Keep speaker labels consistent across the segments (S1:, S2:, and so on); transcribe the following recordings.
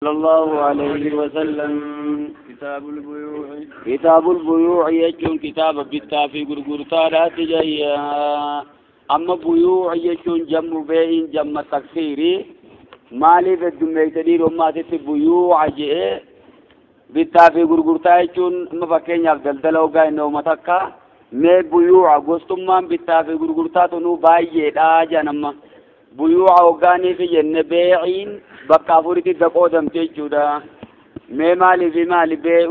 S1: صلى الله عليه وسلم.
S2: كتاب البيوع.
S1: كتاب البيوع يجون كتاب بتا في غرغرتا جايا. أما بيوع يجون جمع بيع جمع تكسيري مالي في الدميتدير وما بيوع جئ بتا في غرغرتا يجون أما فكين يفضل دلوغا إنه متكا مي بيوع غستمان بتا في غرغرتا تنو باية دا جنما بيوع وغاني في جن بيعين بكافورتي دقودم تجودا مي مالي في مالي بيع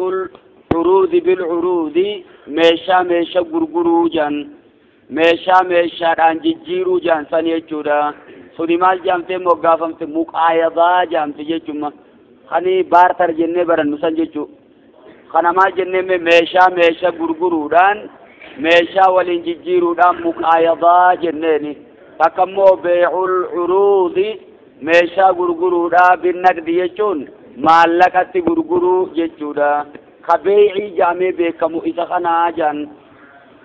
S1: العروض بالعروض ميشا ميشا غرغرو جان ميشا ميشا دان جيرو جان سني جودا سوني مال جامته موغافمت مقايضا جامته جچما خني بارتر جنة برن نسان جچو خنا مال جنة مي ميشا ميشا غرغرو دان ميشا ولين جيرو دان مقايضا جنة تكمو بيع العروض ميشا غرغرو دا بالنقد يچون مالكتي غرغرو جچودا خبيعي جامع بكمو إذا خنا جان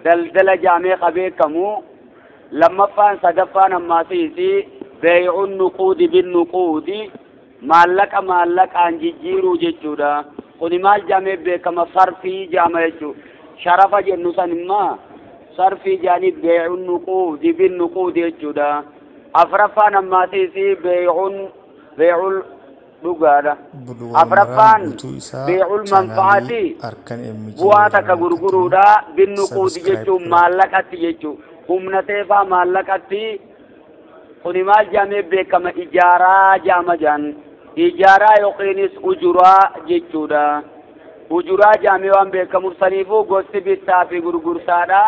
S1: دلدل جامع خبيكمو لما فان صدفان ما سيسي بيع النقود بالنقود مالك مالك عن جيرو جچودا قني مال جامع بكم صرفي جامع جچو شرف جنسان ما صرفي جانب بيع النقود بالنقود جچودا أفرفان ما سيسي بيع dhugaadha. Afraffaan beecul manfaati bu'aa takka gurguruudha binnuquuti jechuun maallaqatti jechuu humna teefaa maallaqatti kuni maal jaamee beekama ijaaraa jaama jaan ijaaraa yookiinis ujuraa jechuudha. Ujuraa jaamee waan beekamuuf saniifuu gosti bittaa fi gurgurtaadha.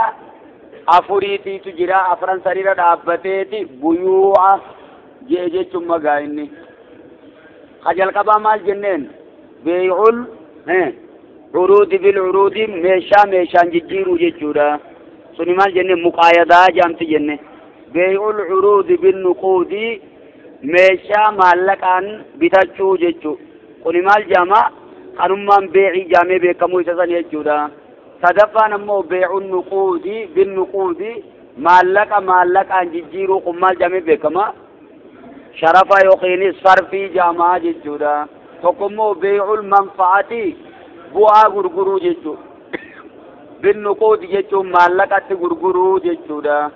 S1: Afuriitiitu jira afran sariira dhaabbateeti buyuu'a jee jechuun magaa inni. خجل قبا مال جنين بيع العروض بالعروض ميشا ميشان جيرو جيجورا سوني مال جنين مقايضة جامت جنين بيع العروض بالنقود ميشا مالكان بتاچو جيجو كوني مال جاما قانون بيعي جامي بكمو يسسن جيجورا صدفا نمو بيع النقود بالنقود مالك مالكان جيرو قمال جامي بكما شرفا يقيني صرفي جامعة جيجودا تقومو بيع المنفعة بوا غرغرو جيجو بالنقود جيجو مالكات غرغرو جيجودا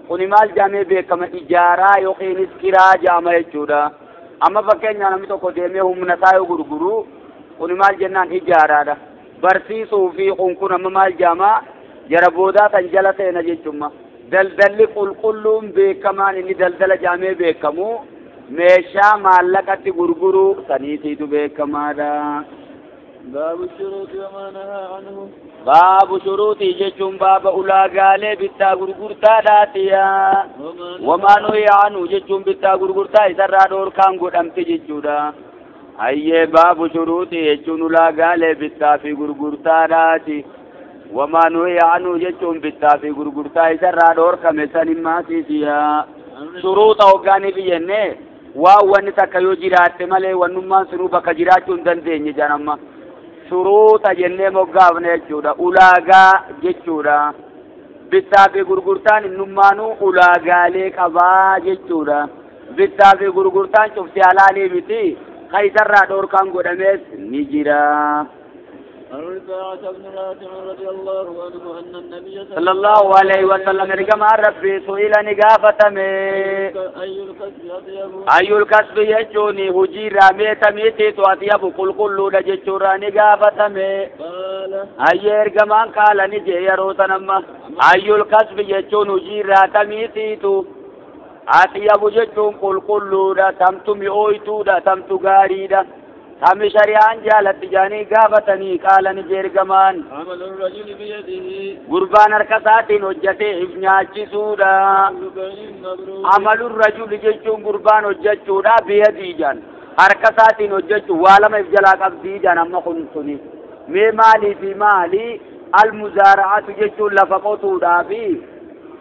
S1: قني مال جامع بكما إجارة يقيني سكرا جامع جيجودا أما فكين نامي توكو ديمي هم نسايو غرغرو قني مال جنان إجارة برسي صوفي قنكون أما مال جامع جربودا تنجلتين جيجوما دلدل قل قلهم بكمان إني دلدل جامع بكمو meeshaa maallaqatti gurguruu saniitiitu beekamaadha.
S2: Baabu shuruuti wamaa nahaa anhu.
S1: Baabu shuruutii jechuun baaba ulaagaalee bittaa gurgurtaadhaatiya. Wamaa nuhiya anhu jechuun bittaa gurgurtaa isarraa dhoorkaan godhamte jechuudha. Hayyee baabu shuruutii jechuun ulaagaalee bittaa fi gurgurtaadhaati. Wamaa nuhiya anhu jechuun bittaa fi gurgurtaa isarraa dhoorkame san himmaatiitiya. Shuruuxa hoggaaniif jennee waan wanni takka yoo jiraatte malee wannummaan sunuu bakka jiraachuu hin dandeenye jedhama. Shuruuxa jennee moggaafne jechuudha. Ulaagaa jechuudha. Bittaa fi gurgurtaan innummaanuu ulaagaalee qabaa jechuudha. Bittaa fi gurgurtaan cufti halaalii miti. Kan isarraa dhoorkaan godhames ni jira.
S2: رفاعة بن رافع رضي الله عنه أن النبي
S1: صلى الله عليه وسلم كما ربي سئل نقافة أي الكسب يجوني هجير ميت ميتي أطيب قل كل نجتشورا نقافة أي إرجمان قال نجي يروتنا أي الكسب يجون هجير ميتي أطيب يجون قل كل تمتم أويتو تمتو غاريدا هم شريان جالت جاني قافتني قال نجير كمان
S2: عمل الرجل بيده
S1: قربان ركساتين هجته ابناچي سودا عمل الرجل جيشون قربان هجتشودا بيدي جان حركساتين هجتشو والم افجلا قبدي جان اما خنسوني مي مالي في مالي المزارعة جيشون لفقوتو دافي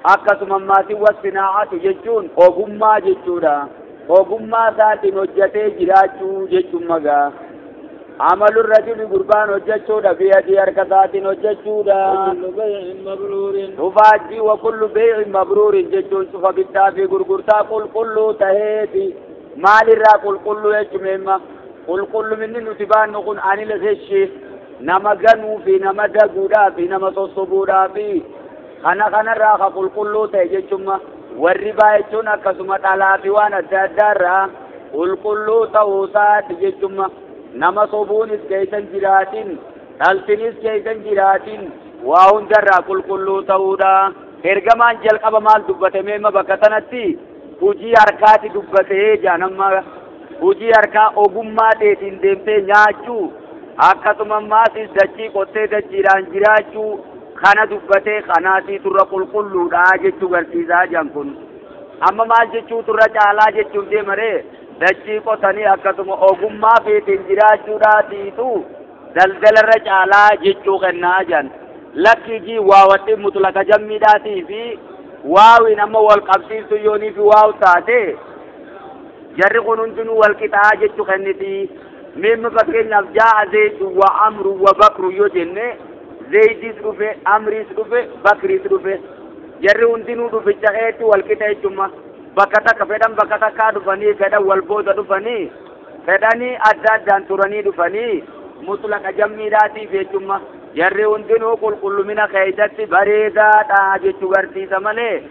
S1: أكسم مماتي والصناعة جيشون وقما جيشودا ogummaa isaatiin hojjetee jiraachuu jechuun magaa. Amalu rajuli gurbaan hojjechuudha biyadii harka isaatiin hojjechuudha. Dhufaajii wa kullu bee'in mabruurin jechuun cufa bittaa fi gurgurtaa qulqulluu taheeti. Maalirraa qulqulluu jechuun imma Qulqulluminni nuti baannu kun anil ghishi nama ganuu fi nama daguudhaa fi nama sossobuudhaa fi kana kanarraa ka qulqulluu ta'e jechumma. Warribaa jechuun akkasuma dhalaa fi waan adda addaarraa qulqulluu ta'uusaati jechumma. Nama sobuunis keeysan jiraatin, dhaltinis keeysan jiraatin, waa hundarraa qulqulluu ta'uudha. Ergamaan jalqaba maal dubbate meema bakka sanatti hojii harkaati dubbatee jaanamma. Hojii harkaa ogummaa teetiin deemtee nyaachuu, akkasuma maasis dachii qottee dachiidhaan jiraachuu kana dubbatee kanaatii turra qulqulluudha jechuu garsiisaa jiran kun. Amma maal jechuu turra caalaa jechuun deemaree dachii qotanii akkasuma ogummaa feetiin jiraachuudhaatiitu daldalarra caalaa jechuu kennaa jiran. Lakkii waawatti mutlaqa jammiidhaatii fi waawiin amma wal qabsiiftu yoonii fi waaw taate jarri kun hundinuu wal qixaa jechuu kenniti. Meemma fakkeenyaaf jaa'a Zaydu wa Amru wa Bakru yoo jenne Zaydis dhufe, Amriis dhufe, Bakriis dhufe, jarri hundinuu dhuficha keetti wal qixa jechumma. Bakka takka fedhan bakka takkaa dhufanii, fedhan wal booda dhufanii, fedhanii adda addaan turanii dhufanii mutlaqa jammiidhaatiif jechumma. Jarri hundinuu qulqullumina keessatti bareedaadha jechuu garsiisa malee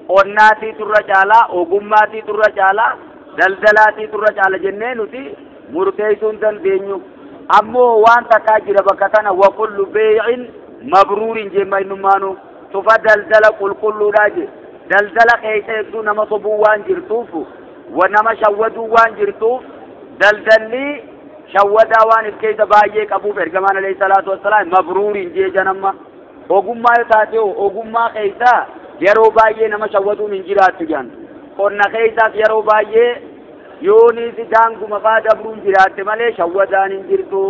S1: qonnaatii turra caalaa, ogummaatii turra caalaa, daldalaatii turra caala jennee nuti murteessuu hin dandeenyu. Ammoo waan takkaa jira bakka tana wa kullu beey'in mabruurin jemma innummaanu tufa daldala qulqulluudhaa je. Daldala keessa hedduu nama sobuu waan jirtuuf, wa nama shawwaduu waan jirtuuf, daldalli shawwadaa waan if keessa baay'ee qabuuf ergamaan alayhi salaatu wassalaam mabruurin jee janamma. Ogummaa yoo taate ogummaa keessa yeroo baay'ee nama shawwaduun hin jiraattu jedhan. Qonna keessaas yeroo baay'ee yooniis daanguma faa dabruun jiraatte malee shawwadaan hin jirtu.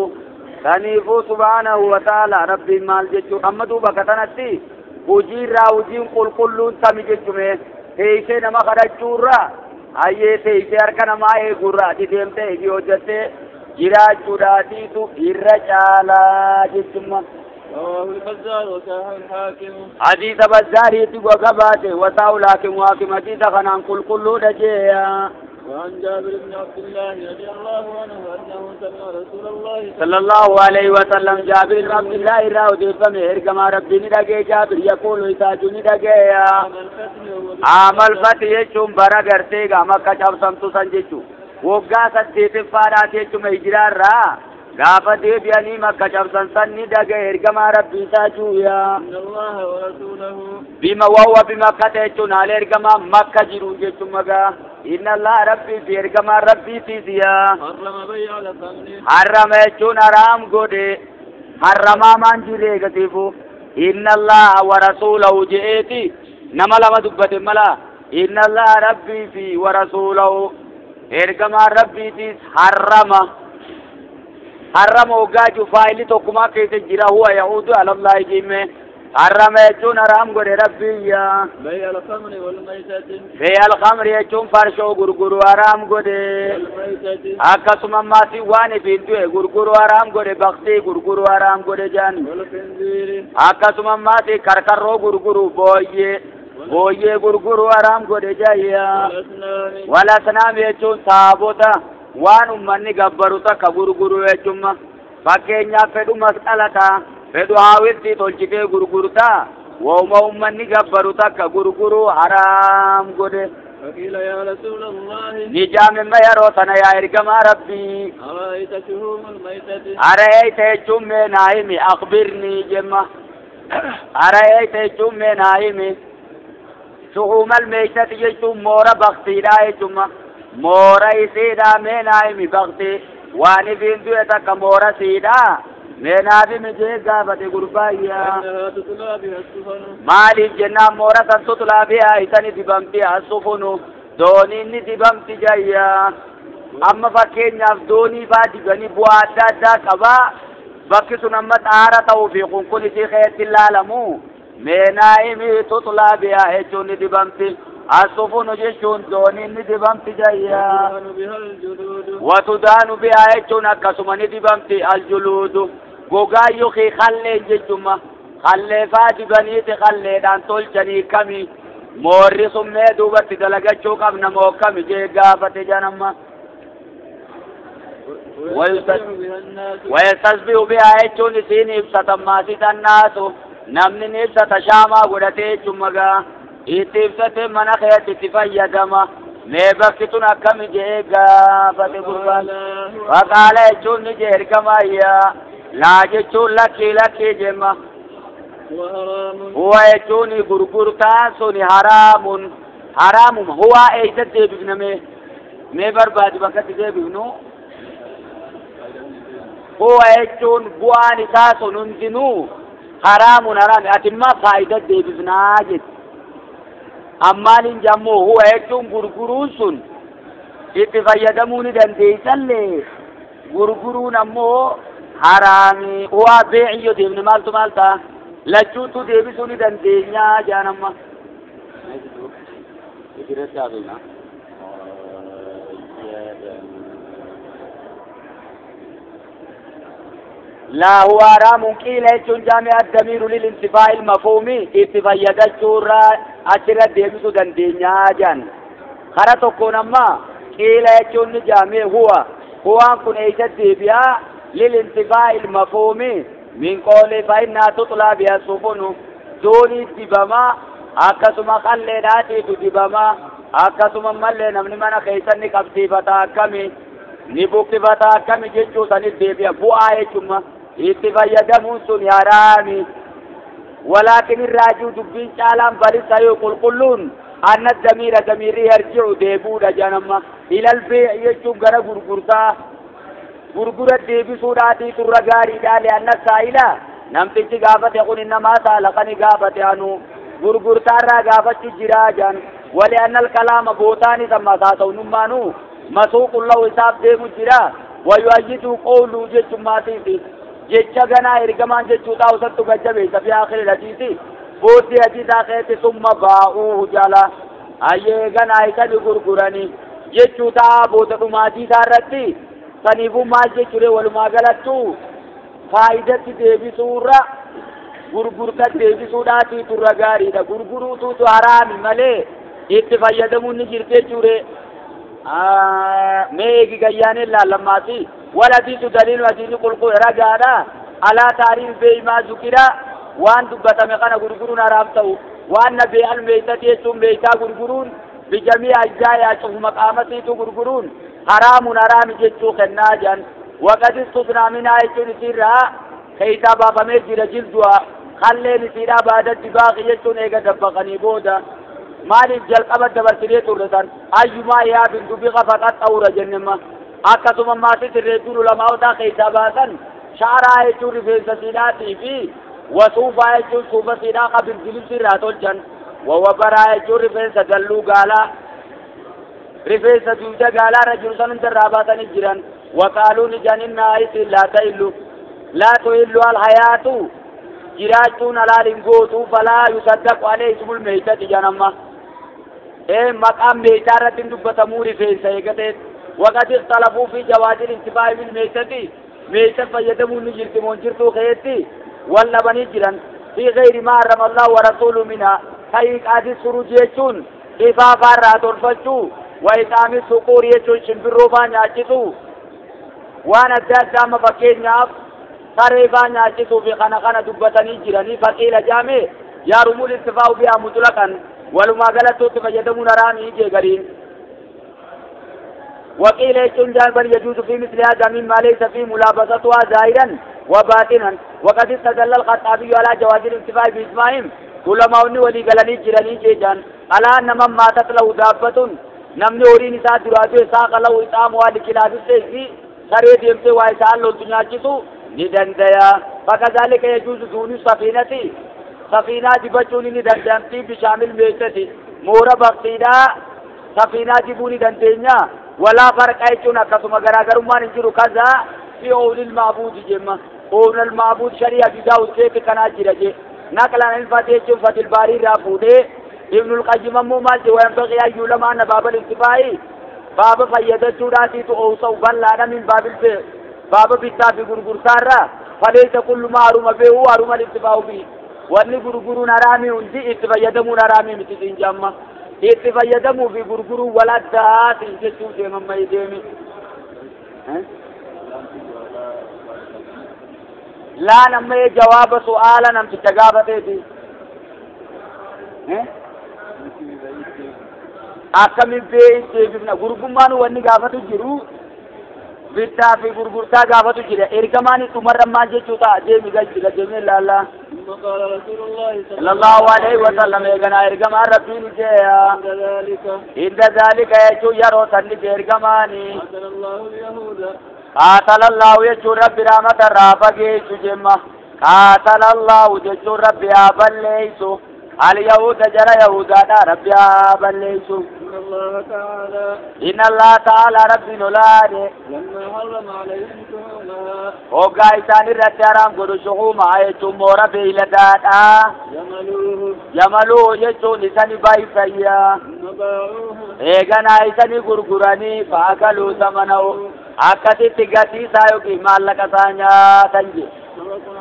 S1: Kaniifuu subhaanahu wa ta'ala rabbiin maal jechuu amma duuba bakka kanatti hojiirraa hojiin qulqulluun tami jechume teessee nama kadhachuurraa hayyee teessee harka namaa eeguurraa ati deemtee hojii hojjattee jiraachuudhaatiitu irra caalaa jechumma.
S2: رواه البزار وساح الحاكم.
S1: حديث بزاري وقباته وساح الحاكم وحاكم حديث خنان كل كل دجيا.
S2: وعن جابر بن عبد الله رضي الله عنه أنه سمع رسول الله
S1: صلى الله عليه وسلم جابر بن عبد الله راودي فمهر كما ربي ندقي جابر يقول إساجو ندقي عام الفتح يجوم برا غرتي مكة شبسمتو سنجيشو وقا ستيت فارات يجوم هجرار را غافة ديبياني مكة شبسن سن ندقي هرقما ربي إساجو يا
S2: إن الله ورسوله
S1: بما وهو بمكة يجون على هرقما مكة جرون يجوم مكة إن الله ربي في إرقما ربي تيزيا
S2: حرم بيع الخمر
S1: حرم يجون حرام قدي حرم من جري قتيفو إن الله ورسوله جئتي نما لما دبت ملا إن الله ربي في ورسوله إرقما ربي تيز حرم حرم وقاجو فايلي توكما كيس جرا هو يعود على الله جيمه حرم يجون حرام قد ربي يا
S2: بيع الخمر والميتة
S1: بيع الخمر يجون فرشو غرغرو حرام قد
S2: والميتة
S1: akkasuma maasii waan ifiin du'e gurguru haraam godhe, baktii gurguru haraam godhe jaan.
S2: والخنزير
S1: Akkasuma maasii karkarroo gurguru, booyyee booyyee gurguru haraam godhe jayya.
S2: والأصنام
S1: Walasnaam jechuun taabota waan ummanni gabbaru takka gurguru jechuun fakkeenyaaf fedhu masqalataa fedhu haawiltii tolchitee gurgurtaa wooma ummanni gabbaru takka gurguru haraam godhe.
S2: فقيل يا رسول الله
S1: Nijaamimma yeroo sana yaa ergamaa rabbii
S2: أرأيت شحوم الميتة
S1: أرأيت jechuun mee naa himi أخبرني jemma أرأيت jechuun mee naa himi shuhuuma almeeytati jechuun moora baktiidhaa jechumma moora isiidhaa mee naa himi baktii waan ifiin du'e takka moora siidhaa mee naaf himi jee gaafate gurbaayyaa.
S2: إنها تطلى بها السفن
S1: Maaliif jennaan moora san tutlaa bihaa isani dibamti asufunu dooniin ni dibamti jayyaa. Amma fakkeenyaaf doonii faa dibanii bu'aa adda addaa qabaa bakki sun amma xaara ta'uu fi kun isii keetti ilaalamu mee naa himi tutlaa bihaa jechuun ni dibamti asufunu jechuun dooniin ni dibamti jayyaa.
S2: وتدهن بها الجلود
S1: Watudaanu bihaa jechuun akkasuma ni dibamti aljuluudu gogaa yookiin qalleen jechuma qallee faa dibaniiti qalleedhaan tolchanii kami moorri sun mee duubatti dalagachuu qabna moo kami jee gaafate janamma. ويستسبح بها jechuun isiin ibsatan maasitan naasu namni ni ibsata shaamaa godhatee jechuun magaa itti ibsate mana keetti itti fayyadama mee bakki tun akkami jee gaafate gurbaan faqaala jechuun ni jee ergamaa laa jechuun lakkii lakkii jemma huwa jechuun gurgurtaan suni haraamun haraamuma huwa eeysa deebifname mee barbaadi bakkatti deebifnu huwa jechuun bu'aan isaa sun hundinuu haraamun haraami atimmaa faayida deebifnaa jette ammaaliin jammoo huwa jechuun gurguruun sun itti fayyadamuu ni dandeeysallee gurguruun ammoo haraami huwa beeciyyo deebine maaltu maal ta'a lachuutu deebisuu ni dandeenyaa jaan amma لا هو حرام قيل jechuun jaami'a damiiru lilintifaa'i ilmafuumi itti fayyadachuurra achirra deebisuu dandeenyaa jaan kara tokkoon amma qiila jechuun ni jaamee huwa huwaan kun eeysa deebi'aa lilintifaa'i ilmafuumi min qawli fa innaa tuxlaa biha sufunu doonii dibamaa akkasuma qalleedhaatiitu dibamaa akkasuma mallee namni mana keeysan ni qabsiifata akkami ni buqqifata akkami jechuu sanit deebi'a bu'aa jechumma itti fayyadamuun sun haraami walaakin irraajuu dubbiin caalaan balisa yoo qulqulluun anna damiira damiirri yarji'u deebuudha janamma ilal bee'i jechuun gara gurgurtaa gurgura deebisuudhaatiitu irra gaariidha li'anna saa'ila namtichi gaafate kun innamaa saalaqani gaafate anu gurgurtaarraa gaafachu jiraa jan wali'anna alkalaama bootaanis ammas haasawunummaanuu masuuqun lahu isaaf deemu jira wayu'ayyidu qawluu jechummaatiiti jecha ganaa ergamaan jechuu taa'u sattu gajjabeessa fi aakhiri hadiisi booddee hadiisaa keetti summa baa'uuhu jala ayyee ganaa isani gurgurani jechuu ta'a booda dhumaatii isaa irratti saniifuu maal jechuure walumaa galattuu faayidatti deebisuurra gurgurta deebisuudhaatiitu irra gaariidha gurguruutuutu haraami malee itti fayyadamuun ni jirti jechuure mee eegi gayyaaneen laallammaati walhadiisu daliilu hadiisni qulqull ragaadha alaa taariif beeymaa zukira waan dubbatame kana gurguruun haraam ta'u waan na bee'al meeytati jechuun meeytaa gurguruun bijamii ajjaayaa cufuma qaamasiitu gurguruun haraamun haraami jechuu kennaa jan waqad istusnaa minhaa jechuun isiirraa keeysaa baafamee jira jildu'a kalleen isiidhaa baada dibaaqi jechuun eega dabbaqanii booda maaliif jalqaba dabarsinee turre san ayyumaa ihaabin dubiqa faqad xawura jennema akkasuma maatii sirreettuun ulamaa'otaa keeysaa baasan sha'araa jechuun rifeensa siidhaatii fi wasuufaa jechuun suufa siidhaa qabirdilimsi irraa tolchan wawabaraa jechuun rifeensa galluu gaalaa rifeensa duuda gaalaa irra jiru san hunda irraa baasanii jiran waqaaluun ijaan innaa isin laa ta'illu laa tu'illu alhayaatu jiraachuun halaal hin gootu falaa yusaddaqu alee ismul meeytati ijaan amma maqaan meeytaa irratti hin dubbatamuu rifeensa eegateet waqad ikhtalafuu fi jawaazil intifaa'i bil meeytati meeyta fayyadamuun ni jirti moon jirtuu keetti wal dhabanii jiran fi gayri maa harrama allahu wa rasuulu minhaa ta'iiqaati suruj jechuun ifaafaa irraa tolfachuu wa ixaami suquuri jechuun shimbirroo faa nyaachisu waan adda addaa amma fakkeenyaaf saree faa nyaachisuu fi kana kana dubbatanii jiranii faqiila jaame yaarumul intifaa'u bihaa mutlaqan walumaa galattuutti fayyadamuun haraamii jee gariin وقيل يجون بل يجوز في مثل هذا مما ليس فيه ملابستها ظاهرا وباطنا وقد استدل الخطابي على جواز الانتفاع بإجماعهم علماء ولي قالني جراني جيجان على أن من ماتت له دابة نمني أورين إساء دراتو إساق له إطعامها لكلاب السيف سري ديمتي وإساء له تنياجسو ندنديا فكذلك يجوز دون السفينة سفينة دبچوني ندنديا بشامل ميتتي مورا بقتيدا سفينة دبوني دندينيا ولا فرق أيتون أكثر غراغر ما نجرو كذا في أول المعبود جمع أول المعبود شريعة بداود كيف كان جرجة نقل عن الفاتح فتح الباري رافوده ابن القيم مو مال وينبغي أن يعلم أن باب الانتفاع باب فيدة جراتي تؤوصو بل لا من باب الفعل باب بالتافي غرغر سارة فليس كل ما أرم به هو أرم الانتفاع به وأن غرغر نرامي أنتي اتفيدمو نرامي متسين جمع اتفيدمو في غرغر ولا دات انتسو ديما ما يديمي Laan amma jawaaba su'aala namticha gaafateeti. Akkamiin beeyi deebifna gurgummaan wanni gaafatu jiru bittaa fi gurgurtaa gaafatu jira ergamaan dhumarra maal jechuu ta'a deemi galchila deemee laallaa. Sallallahu alaihi wa sallam eeganaa ergamaan rabbiin jeeya. Inda zaalika jechuun yeroo sanni jee ergamaani. Qaatalallahu jechuun rabbi rahmata irraa fageessu jemma. Qaatalallahu jechuun rabbi haa balleessu. اليهود جرى يهودا ربي بليسو.
S2: إن الله تعالى
S1: إن الله تعالى ربي نولاد
S2: لما حرم عليهم شحومها
S1: وقا إسان الرد حرام قدو شحومها يجو مورا بيلدادا
S2: جملوه
S1: جملوه يجو نساني بايفايا
S2: باعوه
S1: إيغانا إساني غرغراني فأكلوا ثمنه أكتي تغتي سايوكي مالك سانيا تنجي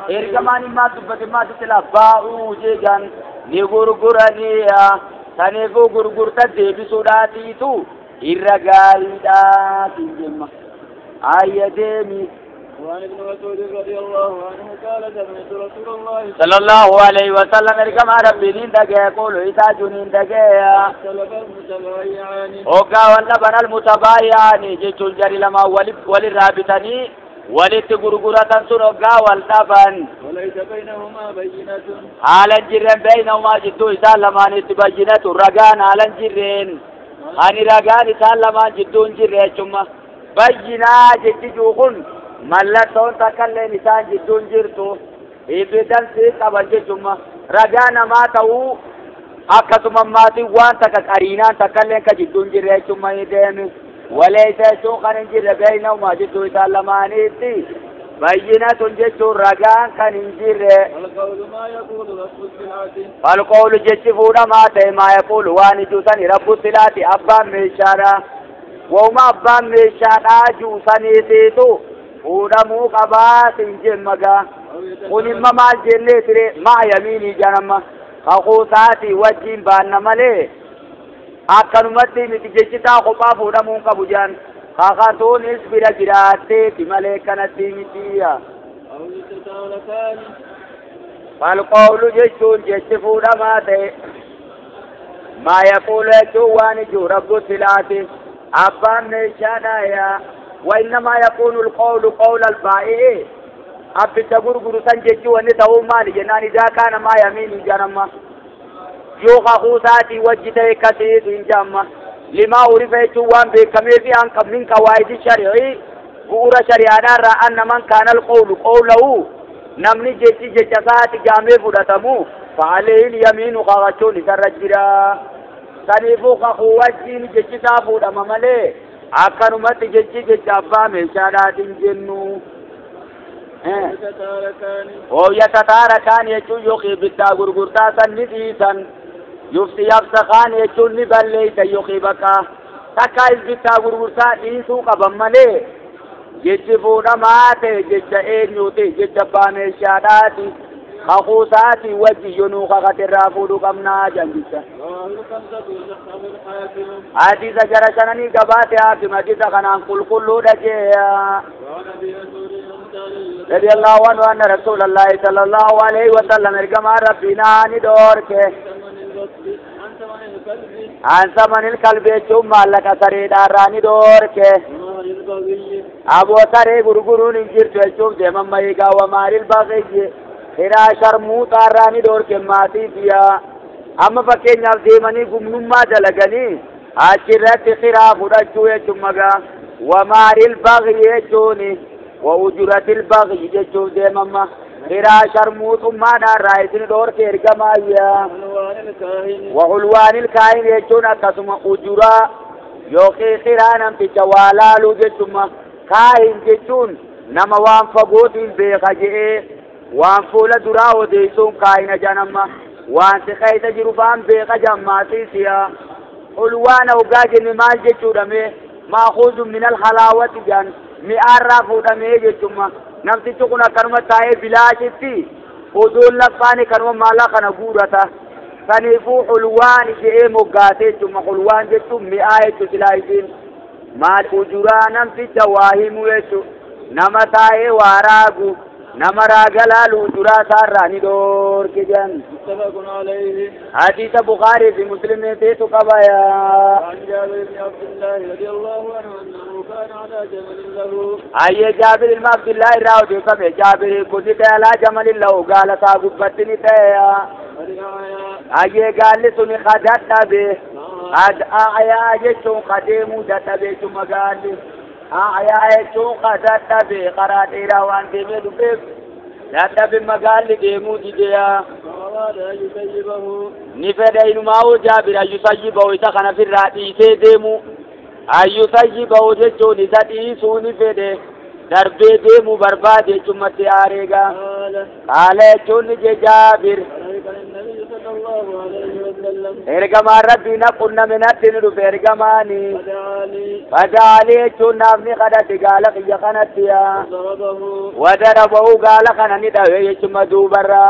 S1: إرغماني ما تبتي ما تتلا باعوه جيجان ni gurguraniya saniifuu gurgurta deebisuudhaatiitu irra gaariidhaatiin jemma ayya deemi.
S2: وعن ابن مسعود رضي الله عنه قال سمعت رسول الله
S1: صلى الله عليه وسلم اركما ربي دقي يقول إذا جنين دقي
S2: اختلف المتبايعان
S1: وقا واللبن المتبايعان جيت الجري لما وللرابطني ولت غرغرة سنوغا واللبن
S2: وليس بينهما بينة
S1: على الجرين بينهما جدو إسان لمان بينة رغان على الجرين أني رغان إسان لمان جدو جرين ثم بينة جدو ملتون تكلين إسان جدو جرتو إبدان سيقا بجدو رغان ما تهو akkasuma maatii waan takka qariinaan takkalleen ka jidduu hin jirre jechuun ni deemi. Walaysa jechuun kan hin jirre beeynahumaa jidduu isaan lamaaniitti bayyinatun jechuun ragaan kan hin jirre. Falqoolu jechi fuudhamaa ta'e maa yaquulu waan ijuu sani rabbu silaati abbaan meeshaadha. Wauma abbaan meeshaadhaa juu saniitiitu fuudhamuu qabaatin jemmagaa. Kun imma maal jennee ture maa yamiinii janamma. Kakuusaatii wajjin baanna malee akkanumatti miti jechitaa kophaa fuudhamuu qabu jaan kakatuunis bira jiraatteeti malee kanatti mitiya. Falqoolu jechuun jechi fuudhamaa ta'e maa yaquulu jechuun waan ijuu rabbu silaati abbaan meeshaadhaaya wainnamaa yaquunu alqawlu qawla albaa'i'i abbicha gurguru san jechuu wanni ta'uu maali jennaan idaa kaana maa yamiinii jaanamma yoo kakuusaatii wajji ta'e kasiitu hin jaamma limaa urifa jechuun waan beekameefi an min qawaayidi shari'ii bu'uura shari'aadhaarraa anna man kaana alqawlu qawlahu namni jechi jecha isaati jaamee fudhatamu fa'aleehin yamiinu kakachuun isarra jira saniifuu kakuu wajjiin jechi isaa fuudhama malee akkanumatti jechi jecha abbaa meeshaadhaatiin jennu. ويتتاركان يجون يخي بتا غرغرتا سن نديسن يفسي يفسخان يجون نبليس يخي بكا تكايز بتا غرغرتا ديسو قبن ملي جيجي فودما تي جيجا اينيوتي جيجا باميشاداتي خخوساتي وجي ينو خخت الرافودو قمنا جنجيسا حديث جرشنني قباتي حاكم حديث خنان قل كله دجيا رضي الله عنه أن رسول الله صلى الله عليه وسلم ارجم ربنا ندورك عن ثمن الكلب ثم لك سريد راني دورك أبو سري غرغرون انجرت وشوف دم ميغا ومار البغي خرا شرموط راني دورك ماتي فيها أما فكين يفديمني قمنما دلغني عشرت خرا فرشو يشمغا ومار البغي يشوني وأجرة البغي جتشو ديمما خرا شرموط ما دار رايسين دور كيرجما يا وحلوان الكاهن يجون أكسم أجرة يوكي خرا نم تجوالالو جتشما كاهن جتشون نما وان فقوتين بيخجئ وان فولا دراو ديسون كاهن جنما وان سخيت جرفان بيخجما سيسيا حلوان أوقاجن مال جتشو دمي مأخوذ من الحلاوة جان mi'aarraa fuudhamee jechuudha namtichi kun akkanuma taa'ee bilaashitti oduun laffaani kanuma maallaa kana guurata saniifuu xulwaan je'ee moggaatee jechuudha xulwaan jechuun mi'aa jechuudha silaa isiin maal ujuraa namticha waa himu jechuudha nama taa'ee waa raagu Nama raaga laaluu duraa isaarraa ni dhoorke jedhan.
S2: متفق عليه.
S1: حديث بخاري في مسلم تيتو قبايا.
S2: عن جابر بن عبد الله رضي الله عنه أنه كان على جمل له.
S1: أي جابر بن عبد الله راودي فمي جابر كنت على جمل له قال ساقبتني تيا. أي قال لسني خدت به قد أعيا جتون قديم دتبه ثم قال لي أعيا جتون خدت به قرات إيروان دمي دبه دتبه مقال ديمو ديا. نفد إنما جابر أيصيبه إذا كان في الرأي سيدمو أيصيبه جتون إذا تيسون نفد دربي ديمو برباد ثم تياريغا. قال جتون جابر ergamaan rabbii na qunname natti ni dhufe ergamaani fadaalii jechuun naaf ni kadhate gaala kiyya kanatti wadarabahu gaala kana ni dhawe jechuma duubarra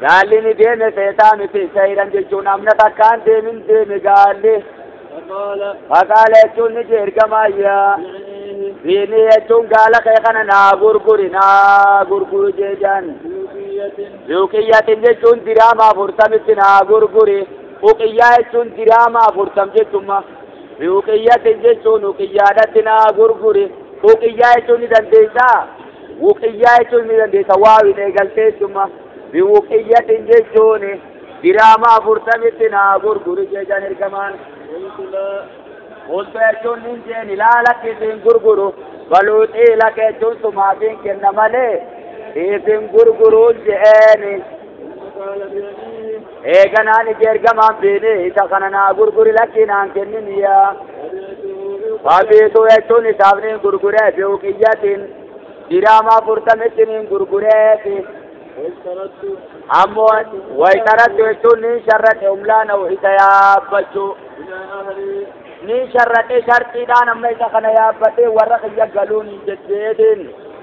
S1: gaalli ni deeme seetaa miti sayran jechuun amna takkaan deemin deeme gaalli. Faqaala jechuun ni jee ergamaayya diinii jechuun gaala kee kana naa gurguri naa gurguri jeejaan. Uqiyyatin jechuun diraama 40tti naa gurguri. Uqiyyaa jechuun diraama 40 jechuma. Uqiyyatin jechuun uqiyyaadhatti naa gurguri. Uqiyyaa jechuun ni dandeessaa? Uqiyyaa jechuun ni dandeessa waawin eegaltee jechuma. Uqiyyatin jechuun diraama 40tti naa gurguri jeechaan ergamaan. Qultu jechuun hin jeen ilaala keetiin gurguru. Baluuxii laka jechuun sumaafiin kenna malee. Isin gurguruun je'eeni. Eeganaan ije ergamaan beene isa kana naa gurguri lakkii naan kenniniya. Fabiituu jechuun isaaf niin gurguree fi uqiyyatiin diraama 40tti niin gurgureefi. Ammoo waytarattu jechuun niin sharradhe umlaana isa yaabbachuu. Niin sharradhe sharxiidhaan amma isa kana yaabbadhee warra kiyya galuun hin jetteetiin.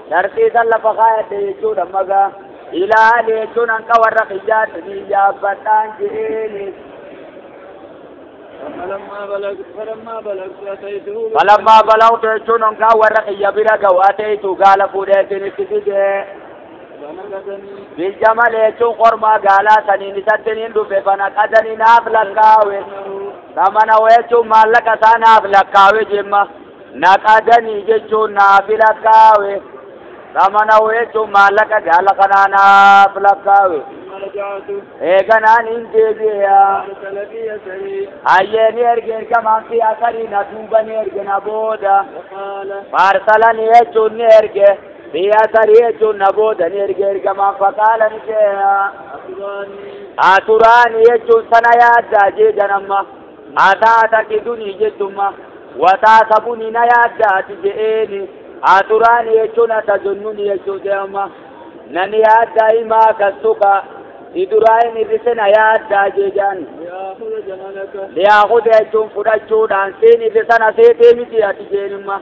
S1: Sharxii san lafa kaayadhe jechuudha magaa ilaali jechuun hanqa warra kiyyaatti ni yaabbadhaan je'eeni. Falammaa balagtu jechuun hanqaa warra kiyya bira ga'u ateetu gaala fuudheetiin itti fide. Biljamale jechuun kormaa gaalaa saniin isatti niin dhufe fanaqadanii naaf lakkaawe. Samana jechuun maallaqa isaa naaf lakkaawe jemma. Naqadanii jechuun naaf lakkaawe. Samana jechuun maallaqa gaala kanaa naaf lakkaawe. Eeganaan hin deebi'e. Hayyee ni erge ergamaan fi asarii na duuba ni erge na booda. Faarsalanii jechuun ni erge. Fi asarii jechuun na booda ni erge ergamaan faqaala ni jee. Aturaanii jechuun sana yaaddaa jeejan amma. Ataata qidunii jechumma. Wataa sabunii na yaaddaati je'eeni. Aturaani jechuun atazonnuni jechuun deema. Nani yaaddaa himaa kassuka. Iduraayin irrise na yaaddaa jeejaan. Liyaakuda jechuun fudhachuudhaan siin irrisa na seetee miti ati jeenimma.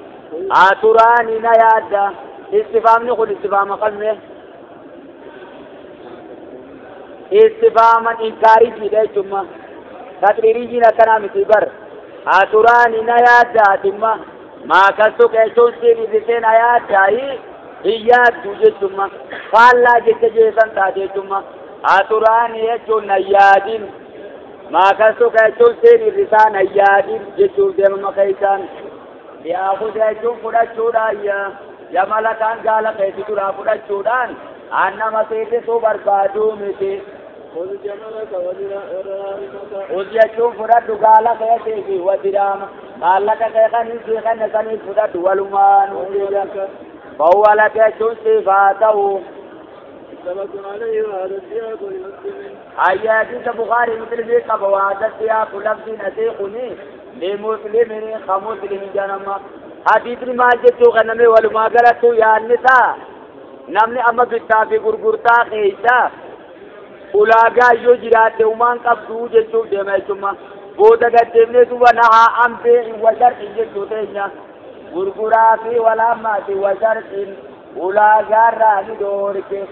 S1: Aturaani na yaaddaa. Istifaamni kun istifaama qabne. Istifaaman inkaarijiidha jechumma. Taqriirijiin akkanaa miti bar. Aturaani na yaaddaa atimma. Maa kassuka jechuun siin irrisee na yaaddaayi hin yaaddu jechumma. Faallaa jecha jeesan taate jechumma. Aturaani jechuun na yaadin. Maa kassuka jechuun siin irrisaa na yaadin jechuuf deemama keeysaan. Liyaakuda jechuun fudhachuudhaan yamala kaan gaala keessa duraa fudhachuudhaan annama seetisuu barbaaduu miti. Khudh jechuun fudhadhu gaala keetii fi wadiraama maallaqa kee kan hin siqanne saniif fudhadhu walumaanuu jedhan. Fahuwa laka jechuun siif haa ta'u. Hayya hadiisa Bukaarii Muslimii qaba waada siyaaqu lafziin asiiquni limuslimin ka muslimin jedhama. Hadiisni maal jechuu kenname walumaa galattuu yaadni isaa namni amma bittaa fi gurgurtaa keessa ulaagaa yoo jiraatte umaan qabduu jechuuf deema jechumma. Booda gaddeemnee duuba nahaa an bee'in wa sharxin jechuu teenya. Gurguraa fi walaammaati wa sharxin ulaagaarraa ni dhoorke.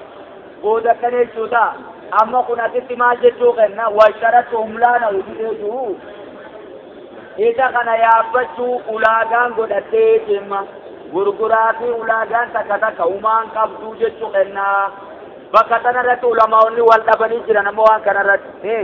S1: Booda akkana jechuu ta'a. Amma kun asitti maal jechuu kenna wa sharattu humlaana hojii jiru. Isa kana yaabbachuu ulaagaan godhattee deema. Gurguraa fi ulaagaan takka takka humaan qabduu jechuu kennaa. Bakka tanarratti ulamaa'onni wal dhabanii jiran ammoo waan kanarratti.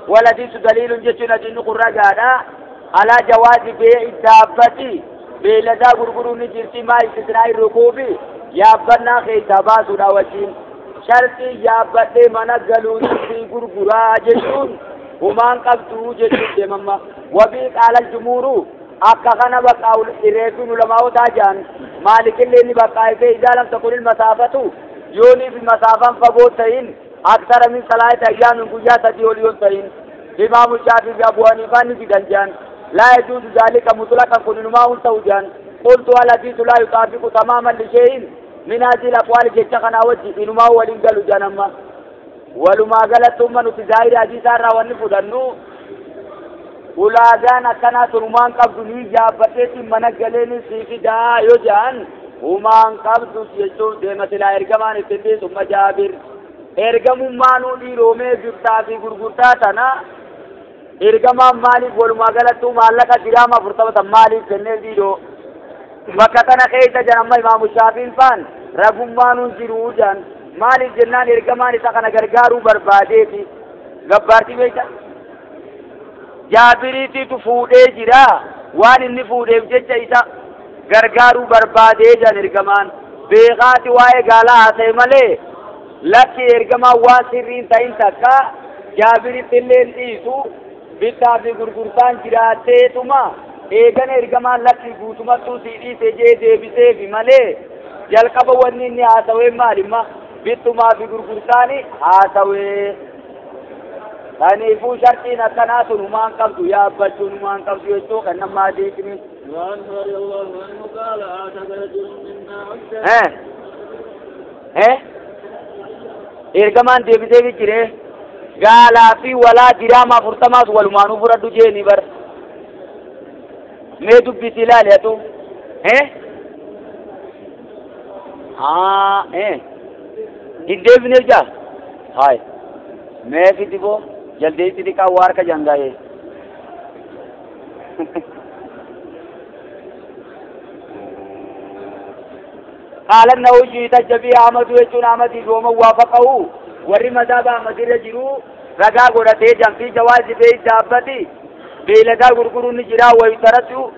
S1: والحديث دليل جتنا جن قرجانا على جواز بيع الدابة بيلدا غرغرو نجرتي ما استثناء الركوب يابنا خيتابا سنا وجين شرطي يابتي من غلون في غرغرا جتون ومان قبضو جتون دمما وبي قال الجمهور akka kana bakka irreetuun ulamaa'otaa jedhan maalikillee ni bakkaa'ee idaa lam takun ilmasaafatu yooniif masaafaan fagoo ta'in aksara min salaati ayyaamin guyyaa sadii ol yoon ta'in imaamu shaafii fi abu haniifaan ni didan jedhan laa yajuuzu zaalika mutlaqan kun inumaa hun ta'u jedhan qultu alhadiisu laa yutaafiqu tamaaman lishee'in min haadhihi al-aqwaali jecha kanaa wajji inumaa waliin galu jedhan amma walumaa galatti umma nuti zaahiri hadiisaa irraa wanni fudhannu ulaagaan akkanaa sun humaan qabdu ni yaabbadheetiin mana galeeni sii fidaa yoo jedhan humaan qabdu jechuun deema silaa ergamaan ittiin dhiisu umma Jaabir ergamummaanuu dhiiroomee bittaa fi gurgurtaa tana ergamaan maaliif walumaa galattuu maallaqa diraama 40 tan maaliif kennee dhiiroo bakka tana keessa jedhan amma imaamu Shaafiin faan ragummaanuu jiruu jedhan maaliif jennaan ergamaan isa kana gargaaruu barbaadeeti gabbaartii beekta Jaabiriitiitu fuudhee jira waan inni fuudheef jecha isa gargaaruu barbaadee jedhan ergamaan beekaati waa'ee gaalaa haasa'e malee lakki ergamaan waan sirriin ta'in takka Jaabiritti illee dhiisu bittaa fi gurgurtaan jiraatteetuma eegana ergamaan lakki guutumattuu sii dhiise jee deebiseefi malee jalqaba wanni inni haasawee maalimma bittumaa fi gurgurtaani haasawee. Kanaafuu shartiin akkanaa sun humaan qabdu yaabbachuun humaan qabdu jechuu kan nama adeemsini.
S2: وعنه رضي الله عنه قال أعتق رجل منا عبدا.
S1: Ergamaan deebisee jire gaalaa fi walaa diraama 40 walumaanuu fudhadhu jeeni bar. Mee dubbisi ilaali atu. Hin deebineef jaa? Haay. Mee fidi boo jaldeessi xiqqaa waa harka jangaa'ee. قال النووي تجبي أحمد ويجون أحمد يوم وافقه وري مذهب أحمد رجلو رجا غرته جنفي جواز بيع دابتي بيلدا غرغرون جرا ويترتو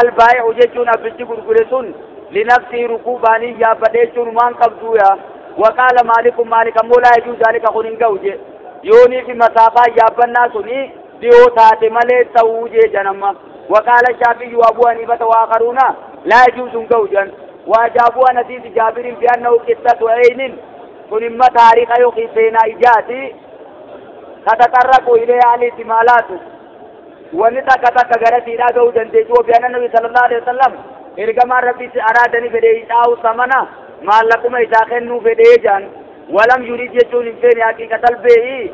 S1: البائع ويجون أبتي غرغرسون لنفسه ركوباني يا بديشون مان قبضويا وقال مالك مالك مولا يجوز ذلك خنين قوجه يوني في مسافة يابنا سني ديو تاتي ملي سوجه جنما وقال الشافعي وابو حنيفة وآخرون لا يجوز قوجا وأجابوا عن حديث جابر بأنه قصة عين كن تاريخ يوخي سينا إجاتي تتطرق إليها الاحتمالات ونتكتك غرتي لا قوجا ديجو بأن النبي صلى الله عليه وسلم إرقما ربي أرادني فدي إساء ثمنا ما لكم إساء خنو فدي جان ولم يريد يجون إنسان حقيقة البيع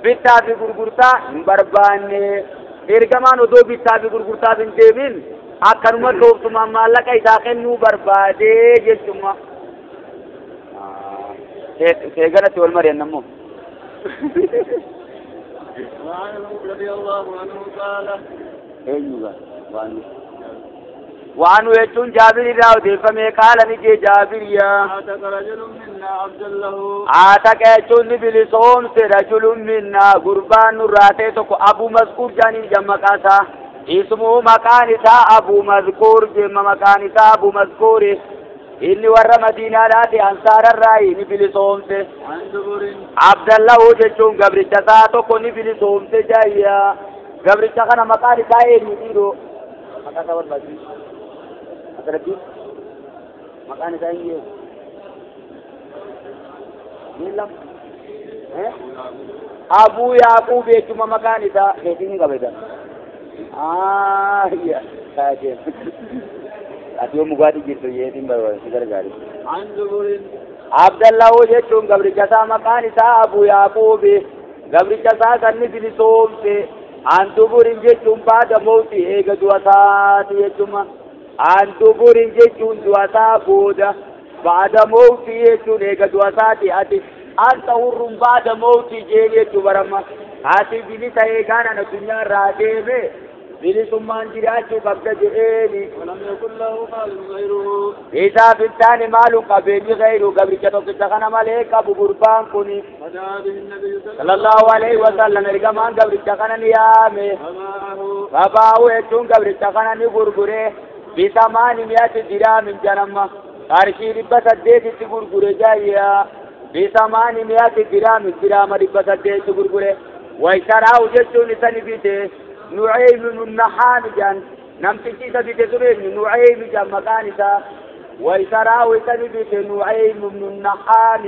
S1: bittaa fi gurgurtaa hin barbaanne ergamaan odoo bittaa fi gurgurtaaf hin deemin akkanuma dhooftumaan maallaqa isaa kennuu barbaadee jechuma. Seeganatti wal mari'an ammoo.
S2: وعنه رضي الله عنه قال
S1: eenyuga waan وعنه يجون جابر راو ديفمي قال نجي جابر يا
S2: عاتق رجل منا عبدا له
S1: عاتق يجون بلسوم رجل منا قربان راتي تكو أبو مذكور جاني جمع كاسا اسمه مكان تا أبو مذكور جمع مكان تا أبو مذكور إني ور مدينة راتي أنصار الرأي نبلسوم عبد الله يجون قبر تساتو نبلسوم جايا قبر تخنا مكان تا إيه مكان تا والباقي مكان isaa hin Abuu Yaaqub jechuun maqaan isaa keetiin ni qabata. Ati yoo mugaatii jirtu yeetiin barbaada si gargaari. Abdallahu jechuun gabricha isaa maqaan isaa Abuu Yaaqub gabricha isaa sanni bilisoomse an duburin jechuun baada mawti eega du'a isaati jechuun. An duburin jechuun du'asaa booda ba'ada mawtii jechuun eega du'asaati ati anta hurrun ba'ada mawtii jeen jechuu baramma ati bilisa eegaan an addunyaa irraa deeme bilisummaan jiraachuu qabda jedheeni.
S2: ولم يكن له مال غيره.
S1: Isaaf hin taane maalun qabeenyi gayru gabricha tokkicha kana malee qabu gurbaan kuni.
S2: فدعا به النبي
S1: sallallahu alaihi wasallam ergamaan gabricha kana ni yaame.
S2: فباعه.
S1: Babaa'u jechuun gabricha kana ni gurgure bisamaani mi'ati diraamin janamma qarshii 800 gurgure jaayya bisamaani mi'ati diraamin diraama 800 gurgure waysaraa'u jechuun isa ni bite Nu'aym ibnu Nahaam jedhan namtichi isa bite sun eenyu Nu'aym jedhan maqaan isaa waysaraa'u isa ni bite Nu'aym ibnu Nahaam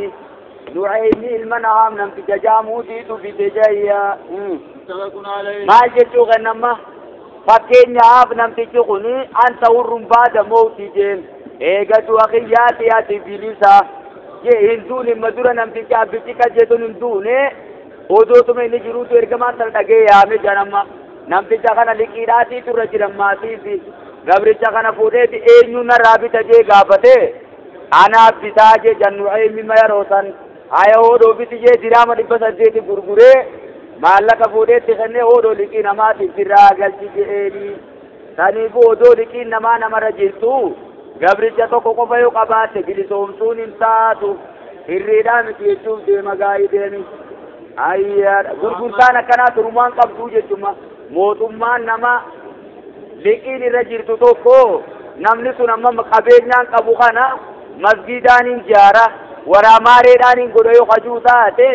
S1: Nu'aym ilma Nahaam namticha jaamuutiitu bite jaayya. Maal jechuu kennamma fakkeenyaaf namtichi kun anta hurrun baada mawtii jeen eega du'a kiyyaati ati bilisa jee hin duune ma dura namtichi abbichi qajeetun hin duune odootuma inni jiruutu ergamaan sana dhagee yaame jedhamma namticha kana liqiidhaatiitu irra jiran maatiifi gabricha kana fuudheeti eenyu narraa bita jee gaafate anaaf bitaa jee jannu'eemi ma yeroo san haya hoodhoo biti jee diraama 800 gurguree maallaqa fuudheetti kennee hodhoo liqii namaatiif sirraa galchi jedheeni. Saniifuu odoo liqiin namaa namarra jirtu gabricha tokko qofa yoo qabaatte bilisoomsuun hin taatu hirriidhaa miti jechuuf deema gaa'ii deemi. Ayyaadha gurgurtaan akkanaa turumaan qabduu jechuma mootummaan nama liqiin irra jirtu tokko namni sun amma qabeenyaan qabu kana masgiidaan hin jaara waraamaareedhaan hin godha yoo hajuu taate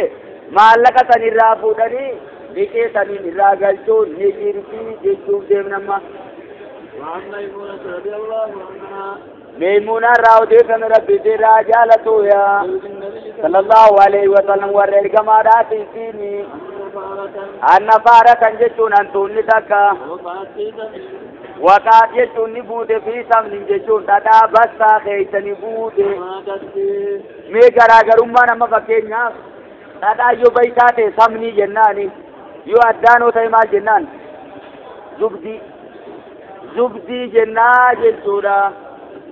S1: maallaqa san irraa fuudhanii liqee saniin irraa galchuun ni jirti jechuuf deemnamma.
S2: وعن ميمونة رضي الله عنها
S1: ميمونة irraa odeeffame rabbi irraa jaalatu yaa sallallahu alaihi wasallam warra ergamaadhaati isiini anna faaratan jechuun hantuunni takka waqaat jechuun ni buute fi sabnin jechuun dhadhaa bassaa keessa ni buute. Mee garaagarummaan amma fakkeenyaaf dhadhaa yoo baytaa ta'e sabnii jennaani yoo addaanoo ta'e maal jennaan zubdii zubdii jennaa jechuudha.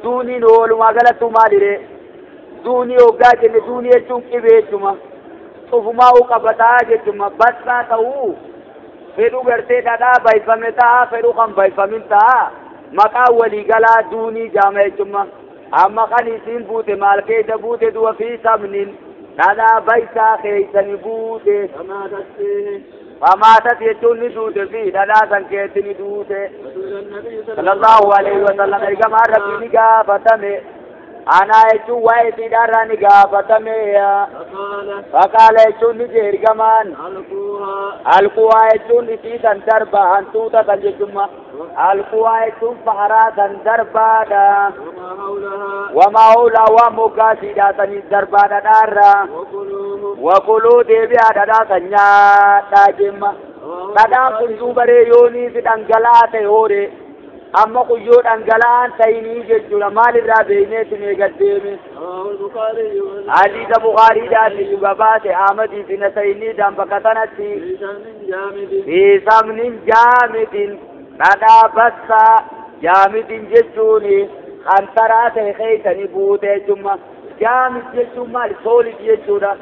S1: Duuniin walumaa galattuu maaliree duunii hoggaa jenne duunii jechuun qibee jechuma cufumaa uu qabataa jechuma bassaa ta'uu fedhu gartee dhadhaa bayfame ta'a fedhu kan bayfamin ta'a maqaa waliigalaa duunii jaama jechuma amma kan isiin buute maal keessa buute du'a fi sabnin dhadhaa baysaa keessani buute. Famaatat jechuun ni duute fi dhadhaa san keessi ni duute. Sallallahu alaihi wasallam ergamaan rabbii ni gaafatame. Anaa jechuun waa'ee siidhaarraa ni gaafatame. Faqaala jechuun ni jee ergamaan. Alquwaa jechuun isii san darbaa hantuuta san jechumma. Alquwaa jechuun faharaa san darbaadha. Wamaa hawlaa waan moggaa siidhaa saniif darbaa dhadhaarraa. Wakuluu deebi'aa dhadhaa san nyaadhaa jemma. Dhadhaan kun duubaree yoonii fi dhangala'aa ta'e hooree amma kun yoo dhangala'aan ta'inii jechuudha maalirraa beekneeti mee gaddeeme. Hadiisa Bukaariidhaati dhuga baase Ahmadii fi Nasayiniidhaan bakka sanatti fi sabnin jaamidin dhadhaa bassaa jaamidin jechuun qantaraa ta'e keessanii buute jechumma. Jaamid jechuun maali? Soolit jechuudha.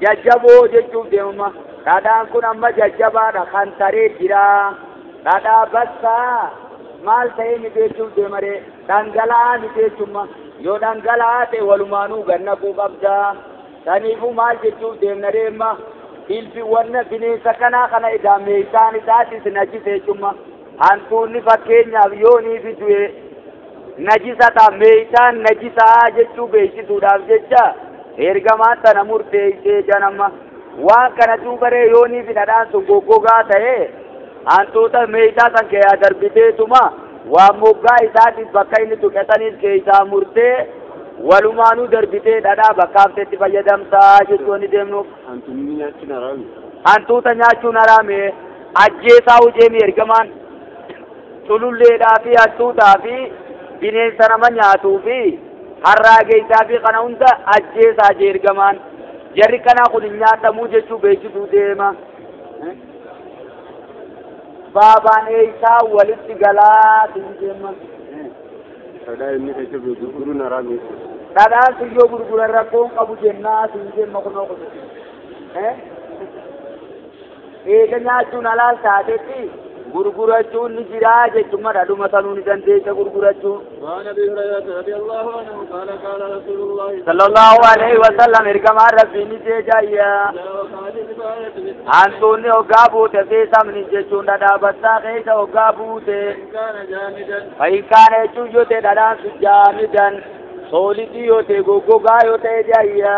S1: Jajjaboo jechuuf deemama. Dhadhaan kun amma jajjabaadha qantaree jira. Dhadhaa bassaa maal ta'ee miti jechuuf deemaree dhangala'aa miti jechumma. Yoo dhangala'aa ta'e walumaanuu gannaquu qabda. Saniifuu maal jechuuf deemna deemma ilbi wanna bineensa kanaa kana edaa meeshaan isaatis najisa jechumma. Hantuunni fakkeenyaaf yoo niifi du'e najisa ta'a meeshaan najisaa jechuu beeksisuudhaaf jecha ergamaan tana murteessee janamma. Waan kana duubaree yoo niifi dhadhaan sun goggogaa ta'e hantuuta meeshaa san keessaa darbiteetuma waan moggaa isaatiif bakka inni tuqetaniif keessaa murtee walumaanuu darbitee dhadhaa bakka hafteetti fayyadamtaa jechuun ni deemnuuf. Hantuuta nyaachuun haraame ajjeesaa hujeemi ergamaan cululleedhaa fi hantuutaa fi bineensa nama nyaatuu fi harraageessaa fi kana hunda ajjeesaa jee ergamaan jarri kanaa kun hin nyaatamuu jechuu beeksisuu deema. Baabaan eeysaa walitti galaa deema. Dhadhaan sun yoo gurguran rakkoon qabu jennaa siin jemma kunoo kututi. Eega nyaachuun halaal taatetti gurgurachuun ni jiraa jechuun dhadhuma sanuu ni dandeessa gurgurachuu.
S2: وعن أبي هريرة رضي الله عنه قال قال رسول الله
S1: sallallahu alaihi wasallam ergamaan rabbii ni jeejayya. Hantuunni hoggaa buute fi sabni jechuun dhadhaabattaa keessa hoggaa buute. Fa'in kaana jechuun yoo ta'e dhadhaan sun jaamidan soolitii yoo ta'e goggogaa yoo ta'e jayya.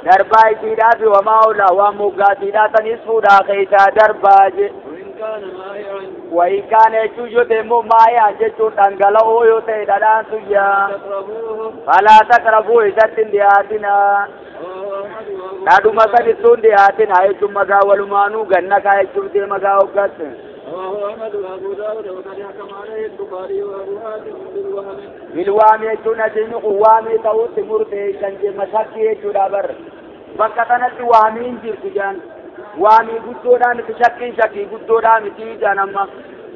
S1: Darbaa isiidhaa fi wamaa oolaa waan moggaatiidhaa sanis fuudhaa keessaa darbaa je. Wayin kaana jechuun yoo ta'e immoo maayaan jechuun dhangala'oo yoo ta'e dhadhaan sun yaa. Falaa taqrabuu isatti hin dhiyaatinaa. Dhadhuma sanittuu hin dhiyaatinaa jechuun magaa walumaanuu ganna kaa jechuun deema magaa hoggatte. Bilwaami jechuun asiin kun waamii ta'utti murteessan jemma shakkii jechuudha barra. Bakka kanatti waamiin jirtu jaan. Waamii guddoodhaa miti shakkiin shakkii guddoodhaa miti jaan amma.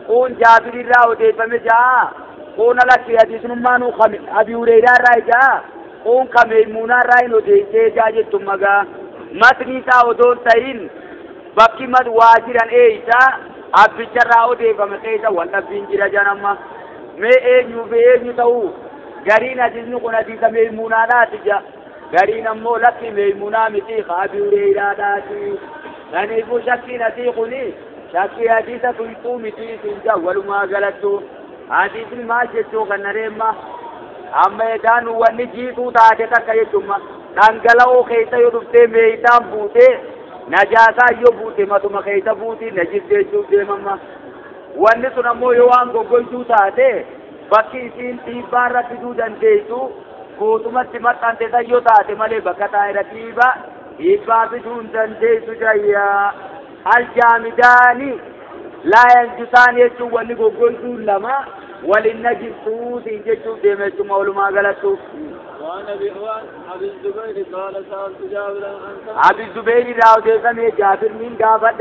S1: Kun Jaabirirraa odeeffame jaa. Kun alatti hadiisnummaanuu Abi Hureyraa irraa jaa. Kun ka Meeymuunaa irraa hin odeessee jaa jettu magaa. Matni isaa odoo hin ta'in bakki mad waa jiran eeysaa abbicharraa odeeffame keessa wal dhabbiin jira jaan amma. Mee eenyuu fi eenyu ta'uu gariin hadiisni kun hadiisa Meeymuunaadhaati jaa. Gariin ammoo lakki Meeymuunaa miti ka Abi Hureyraadhaati. Kanaafuu shakkiin asii kuni shakkii hadiisa tuyxuu miti siin jaa walumaa galattu. Hadiisni maal jechuu kan nareemma amma edaan wanni jiituu taate takka jechuudha. Dhangala'oo keessa yoo dhuftee meeytaan buutee najaasaa yoo buute matuma keessa buutii najis jechuuf deemamma. Wanni sun ammoo yoo waan goggogsuu taate bakki isiin dhiibbaa irra fiduu dandeessu guutumatti maxxante san yoo taate malee bakka taa'e irra dhiibbaa fiduu hin dandeessu jayyaa. Aljaamidaani laa yanjusaan jechuun wanni goggogsuun lama walin najisuutiin jechuuf deema jechuudha walumaa galattu.
S2: وعن أبي الزبير قال سألت جابرا
S1: أبي الزبير راودي جابر من قافت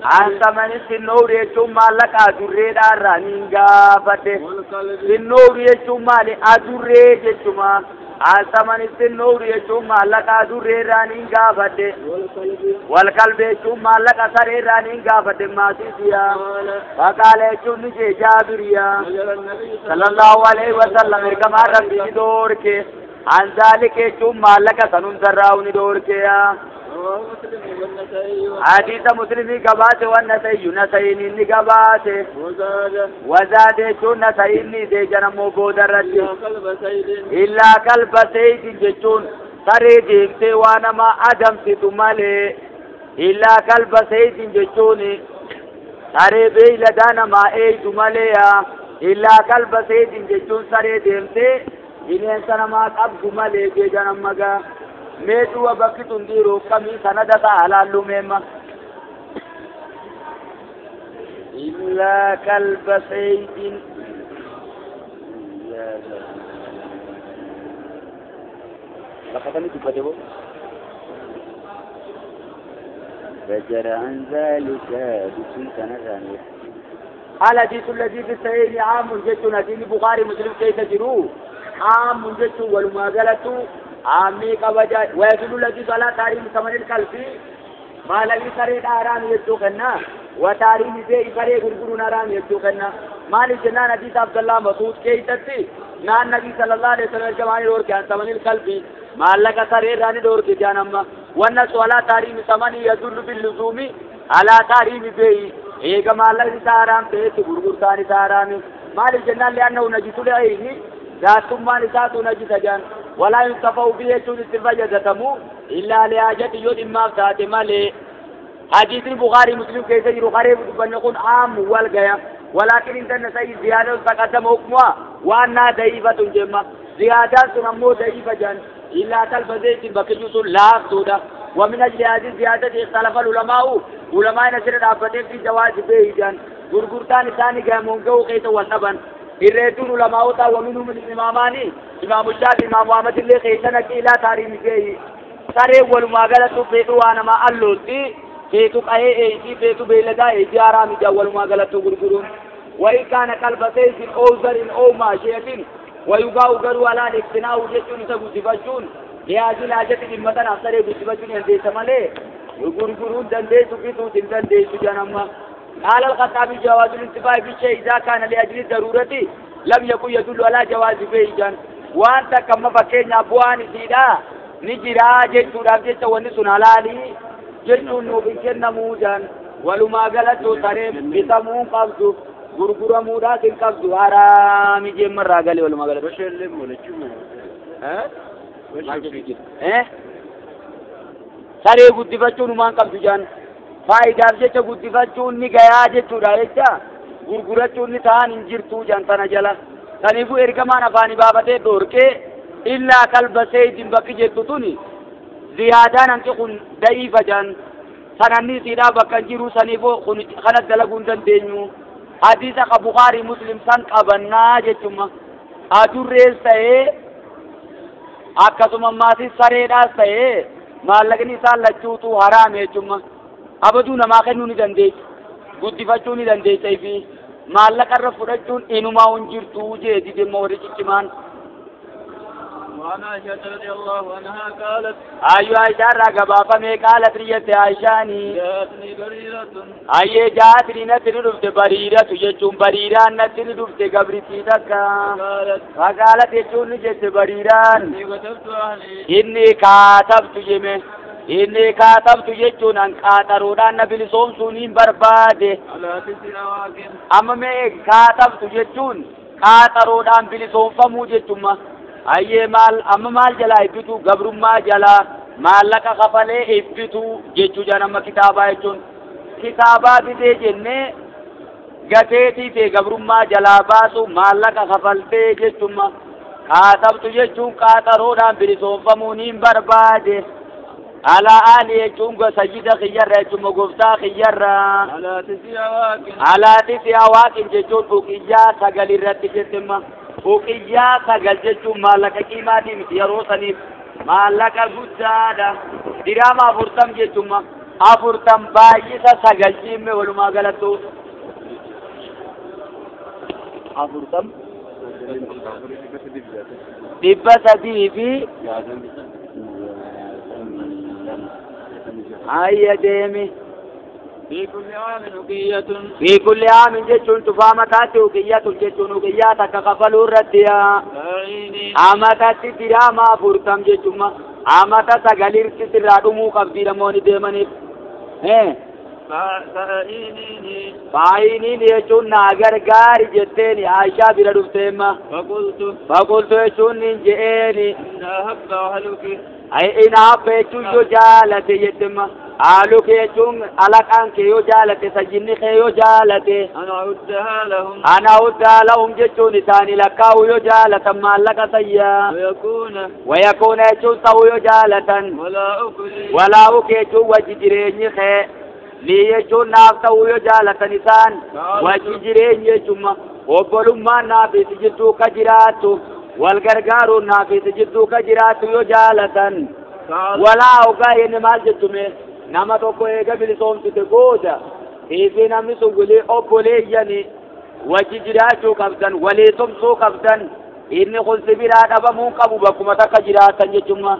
S1: عن ثمن السنور يجوم مالك أدري دارا من قافت السنور يجوم مالك أدري يجوم عن ثمن السنور يجوم مالك أدري رانين قافت والقلب يجوم مالك أسري رانين قافت ما سيسيا فقال يجوم نجي جابر يا صلى الله عليه وسلم اركما ربي دورك عن ذلك يجوم مالك سنون ذراوني دورك يا حديث مسلمي قبات والنسائي نسائي قبات وزاد يجون نسائي دي جنمو بودرت إلا كلب سيد جتون سري ديمتي وانا ما أدم ستمالي إلا كلب سيد جتون سري بيلدانا ما أيد مالي إلا كلب سيد جتون سري ديمتي bineensa namaa qabdu malee jee janammagaa mee du'a bakki tun dhiiroo kamii sanada ta'a laallu meemma illaa kalba seydin bakka kamii dubbate boo فجر عن ذلك بسم سنة الحديث الذي في الصحيح عام جت نسيم بخاري مسلم كيف جرو عام جت ولما غلطوا عامي قبجا ويدل الذي صلى تاريخ ثمن الكلب ما لغي سريد آرام يجو كنا وتاريخ زي فري غرغرون آرام يجو كنا مالك جنان حديث عبد الله مسعود كيتتي نان نبي صلى الله عليه وسلم جماني دور كان ثمن الكلب ما لك سريد راني دور كي جانما والناس ولا تاريخ ثمن يدل باللزوم على تاريخ بي ايغا ما لغي سارام تي غرغر ثاني سارام مالك جنان لانه نجس العين ذات ما نسات نجس جان ولا ينتفع به يجوز استفادة إلا لحاجة يود إما ذات مالي حديث البخاري مسلم كيف يروي بنقول عام والغيا ولكن إن النسائي زيادة تقدم حكمها وأنها ضعيفة جمة زيادة سنمو ضعيفة جان إلا تلفزيت بكجوس لا سودا ومن أجل هذه الزيادة اختلف العلماء علماء نشر الأبدين في جواز به جان غرغرتان ثاني غامونغو كيس والنبن الريتون علماء ومنهم الإمامان إمام الشافعي إمام أحمد اللي خيسنا إلى تاريخ جاي ساري ولما غلطوا فيتو أنا ما ألوتي فيتو قهي إيتي فيتو بيلدا إيتي آرامي جا ولما غلطوا غرغرون وإن كان كلب سيف أو زر أو ماشية ويباع غرو على الاقتناء jechuun isa guddifachuun لهذه الحاجة dhimma tanaaf saree guddifachuun dandeessa malee gurguruun dandeessu bituut hin dandeessu jedhan. قال الخطابي جواز الانتفاع بالشيء إذا كان لأجل الضرورة لم يكن يدل على جواز بيعه. وأنت كما فكينا بوان سيدا نجرا jechuudhaaf jecha wanni sun halaalii jechuun nuuf hin kennamuu jedhan. Walumaa galatti saree bitamuu hin qabdu gurguramuudhaas hin qabdu haraami jeemmarraa galee walumaa galatti. Saree guddifachuun humaan qabdu jedhan. Faayidaaf jecha guddifachuun ni gayaa jechuudha jecha gurgurachuun ni ta'an hin jirtu jedhan tana jala. Kanaafuu ergamaan afaanii baafatee dhoorkee illaa kalba seydin bakki jettu tuni ziyaadaan hanqi kun da'iifa jedhan. Sananni isiidhaa bakka hin jiru saniifuu kun kana dalaguu hin dandeenyu. Hadiisa ka Bukaarii Muslim san qabannaa jechuma. Adurrees ta'ee akkasuma maatii sareedhaas ta'ee maallaqni isaan lachuutu haraame jechuma. Abaduu namaa kennuu ni dandeessu guddifachuu ni dandeessa fi maallaqa irra fudhachuun inumaa hin jirtu jee didemma warri ciccimaan.
S2: وعن عائشة رضي الله عنها قالت
S1: أيوة عائشة رغبا قالت ريت عائشاني
S2: جاءتني بريرة
S1: أي جاءتني نتري رفت بريرة يجون بريرة نتري رفت قبرتي تكا فقالت يجون جت بريران إني كاتبت جمه إني كاتبت يجون أن قاترودان نبي صوم برباده أما ما كاتبت يجون قاترودان بلي صوم فمو جتuma ayyee maal amma maal jalaa ibbitu gabrummaa jalaa maallaqa kafalee ibbitu jechuu jaan amma kitaabaa jechuun kitaabaa bitee jennee gateetii ta'e gabrummaa jalaa baasu maallaqa kafaltee jechuma kaatabtu jechuun qaaxaroodhaan bilisoomfamuu niin barbaade alaa aali jechuun sayyida kiyyarra jechuma gooftaa kiyyarra alaa tisi hawaaqin jechuun uqiyyaa sagal irratti jettima uqiyyaa sagal jechuun maallaqa qiimaatii miti yeroo saniif maallaqa guddaadha. Diraama 40 jechuun 40 baay'isa sagal cimme walumaa galattu 40 300 fi ayya deemi.
S2: في كل عام أوقية
S1: في كل عام jechuun tufaa mataatti uqiyyatu jechuun uqiyyaa takka kafaluu irratti amatatti diraama 40 jechuun amata sagalirti sirraa dhumuu qabdii namoonni deemaniif. Faayiniin jechuun naa gargaari jetteeni Aishaa bira dhufteemma. Faqultu jechuun nin je'eeni. In habba jechuun yoo jaalate jettemma. Haaluu kee jechuun alaqaan kee yoo jaalate sayyinni kee yoo jaalate. Ana uddaa lahum jechuun isaanii lakkaa'uu yoo jaalatan maallaqa sayyaa. Wayakuuna jechuun ta'uu yoo jaalatan. Walaa ukee jechuun wajji jireenyi kee. Lii jechuun naaf ta'uu yoo jaalatan isaan wajji jireenyi jechuun obbolummaan naaf isi jidduu ka jiraattu wal gargaaruun naaf isi jidduu ka jiraattu yoo jaalatan. Walaa ogaa inni maal jechume nama tokko eega bilisoomsite booda fi namni sun walii obboleeyyani wajji jiraachuu qabdan walii tumsuu qabdan inni kun si biraa dhabamuu qabu bakkuma takka jiraatan jechuma.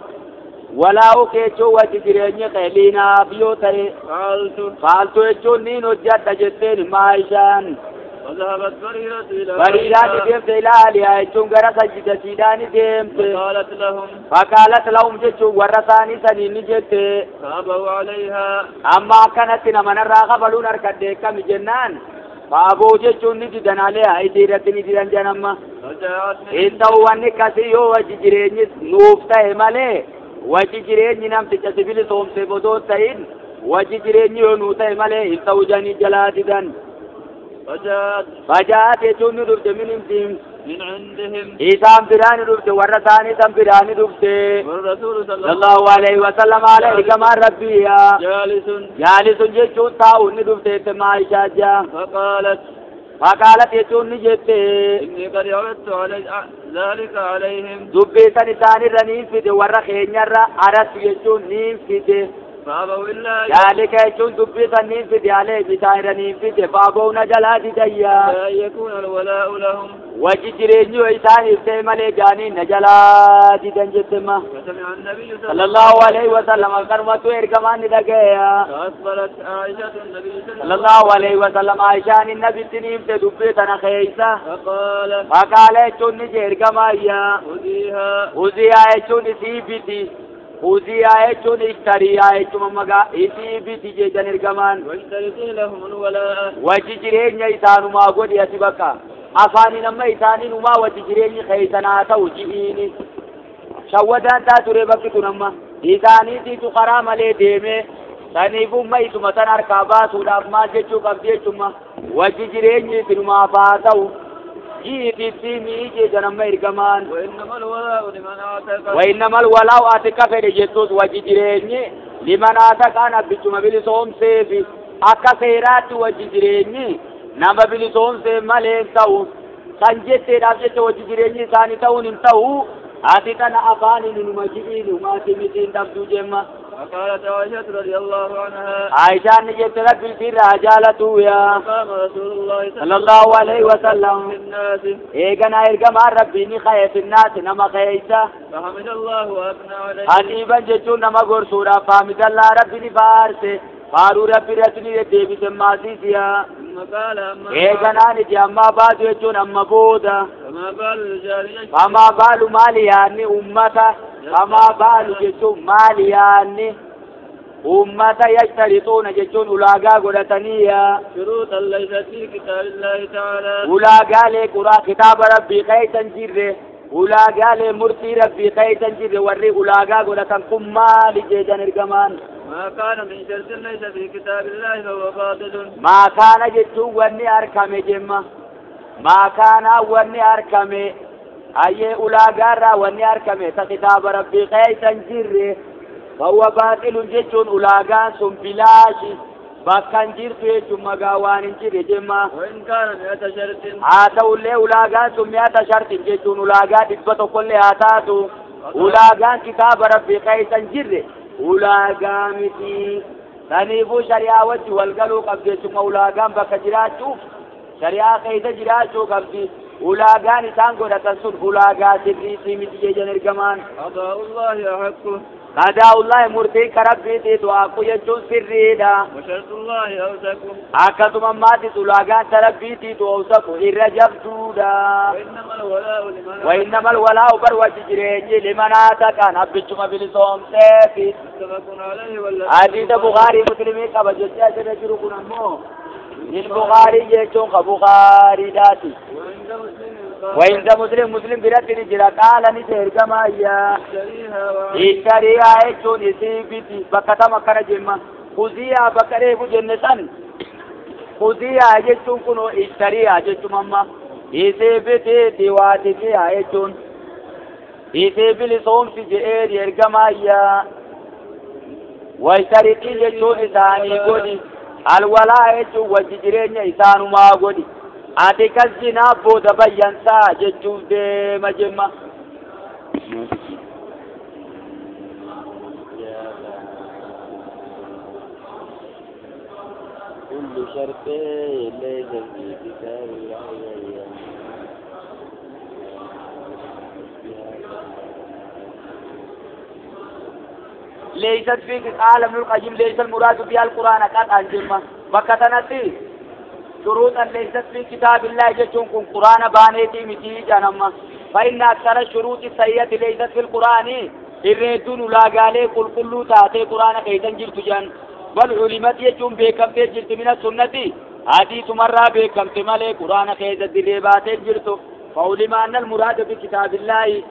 S1: Walaa ukeechuu wajji jireenyi qeeliinaaf yoo ta'e faaltu jechuun niin hojjadha jetteen maayishaan. Bariiraan ni deemte ilaa aliyaa jechuun gara sayyidasiidhaan ni deemte. Faqaalat lahum jechuun warra isaanii saniin ni jette. Amma akkanatti namanarraa kafaluun harkadhee kami jennaan faaboo jechuun ni didan aliyaa isii irratti ni didan jedhan amma. Hin ta'u wanni akkasii yoo wajji jireenyi nuuf ta'e malee wajji jireenyi namticha si bilisoomse osoo ta'in wajji jireenyi yoo nuu ta'e malee hin ta'u jedhanii jalaa didan. فجاءت jechuun ni dhufte min himtiin isaan biraa ni dhufte warra isaanii san biraa ni dhufte. Sallallahu alayhi wa sallam ala ergamaan rabbiyaa jaalisun jechuun taa'uun ni dhufte jette Maayishaa jaa. Faqaalat jechuun ni jette dubbii san isaanirra niin fide warra keenyarra aras jechuun niin fide.
S2: فأبوا إلا
S1: ذلك يجون دبي سنين في ديالي بسائرنين في فأبوا نجلا ديا
S2: أن يكون الولاء لهم
S1: وججرينيو إسان إفتمالي جاني نجلا ديدن جتما
S2: فسمع النبي
S1: صلى الله عليه وسلم كرمتو إرقمان دقيا
S2: فأقبلت عائشة النبي
S1: صلى الله عليه وسلم عائشة النبي تنيم تدبي تنخيسة
S2: فقال
S1: يجون نجي إرقمايا
S2: خذيها
S1: خذيها يجون سيبتي خذيها يجون اشتريها يجون مغا سيبتي جيجان إرقمان
S2: واشترطي لهم الولاء
S1: وججرين إسانو ما قد يسبكا afaani nama isaanii numaa wajji jireenyi keeysanaa ta'u ji'iini shawwadaan taa ture bakki tun amma isaaniitiitu karaa malee deemee saniifumma isuma san harkaa baasuudhaaf maal jechuu qabdi jechumma wajji jireenyi isinumaaf haa ta'u ji'iititti mi'i jeejan amma ergamaan وإنما الولاء أتك fedhe jettus wajji jireenyi liman ataqaan abbichuma bilisoomseefi akka seeraatti wajji jireenyi nama bilisoomsee malee hin ta'u san jetteedhaaf jecha wajji jireenyi isaanii ta'uun hin ta'u ati tana afaaniin numa ji'iin umaati mitiin dhabduu jemma
S2: فقالت عائشة رضي الله عنها
S1: عائشة نجت ربي في رجالته يا
S2: قام رسول الله
S1: صلى الله عليه وسلم
S2: الناس
S1: إيقنا إرقما ربي نخيف الناس نما خيسة
S2: فحمد الله وأثنى عليه
S1: حنيبا جتون نما قرصورا فحمد الله ربي نفارسه فارو ربي رتني ديبي سماسيسيا
S2: قال أما
S1: إيقنا نجي أما بعد يجون أما بودا
S2: فما بال الرجال
S1: فما بال مالي يعني أمتا فما بال جتون مالي يعني أمتا يشترطون جتون أولاغا قدتنيا
S2: شروطا ليست في كتاب الله تعالى
S1: أولاغا لقرآن كتاب ربي خيسا جره أولاغا لمرتي ربي خيسا جره وري أولاغا قدتن قم مالي جيجان إرقمان
S2: ما كان من شرط ليس في كتاب الله فهو باطل
S1: ما كان جتون وني أركمي جمّا ما كان وني أركمي أي أولاغا وني أركمي كتاب ربي خيسا جره فهو باطل جتون أولاغا سن بلاشي bakkan jirtu jechuun magaa waan hin jirre jemma
S2: وإن كان مئة شرط
S1: haa ta'ullee ulaagaan sun mi'ata shartin jechuun ulaagaa 100 haa taatu ulaagaan kitaaba rabbii keessa hin jirre ulaagaa miti saniifuu shari'aa wajji wal galuu qabdi jechuudha ulaagaan bakka jiraachuuf shari'aa keessa jiraachuu qabdi ulaagaan isaan godhatan sun ulaagaa sirriitii miti jejan ergamaan
S2: قضاء الله أحق
S1: قضاء الله مرتي كربيتي دعاء jechuun sirriidha
S2: وشرط الله أوثق
S1: akkasuma ammaatti ulaagaan tarabbiitii awsaqu irra jabduudha
S2: وإنما الولاء لمن
S1: وإنما الولاء بر wajji jireenyi liman ataqan abbichuma bilisoomseefi
S2: متفق عليه ولا
S1: hadiisa Bukaarii Muslimii qaba jettee asirra jiru kun ammoo lil Bukaarii jechuun ka Bukaariidhaati
S2: وعند مسلم قال
S1: وعند مسلم مسلم biratti ni jira qaala ni ergamaa
S2: اشتريها
S1: ishtariihaa jechuun isii biti bakka tam akkana jemma kuziyaa bakka reefu jenne san kuziyaa jechuun kunoo ishtariihaa jechuun amma isii bitiiti waatifihaa jechuun isii bilisoomsi je'ee ergamaa washtariitii jechuun isaanii godhi alwalaa jechuun wajji jireenya isaanumaa godhi ati kas jinaa booda bayyansaa jechuuf deema jemma كل شرط ليس في كتاب الله ليست في قال ابن القيم ليس المراد بها القرآن قد أنجمة بكتنتي شروطا ليست في كتاب الله جتون قرآن بانيتي متي جنما فإن أكثر الشروط السيئة ليست في القرآن الردون لا قالي قل كل تاتي قرآن كيسا جلت جن بل علمت يجون بكم جلت من السنة حديث مرة بكم تمالي قرآن كيسا دريبات جلت فعلم أن المراد بكتاب الله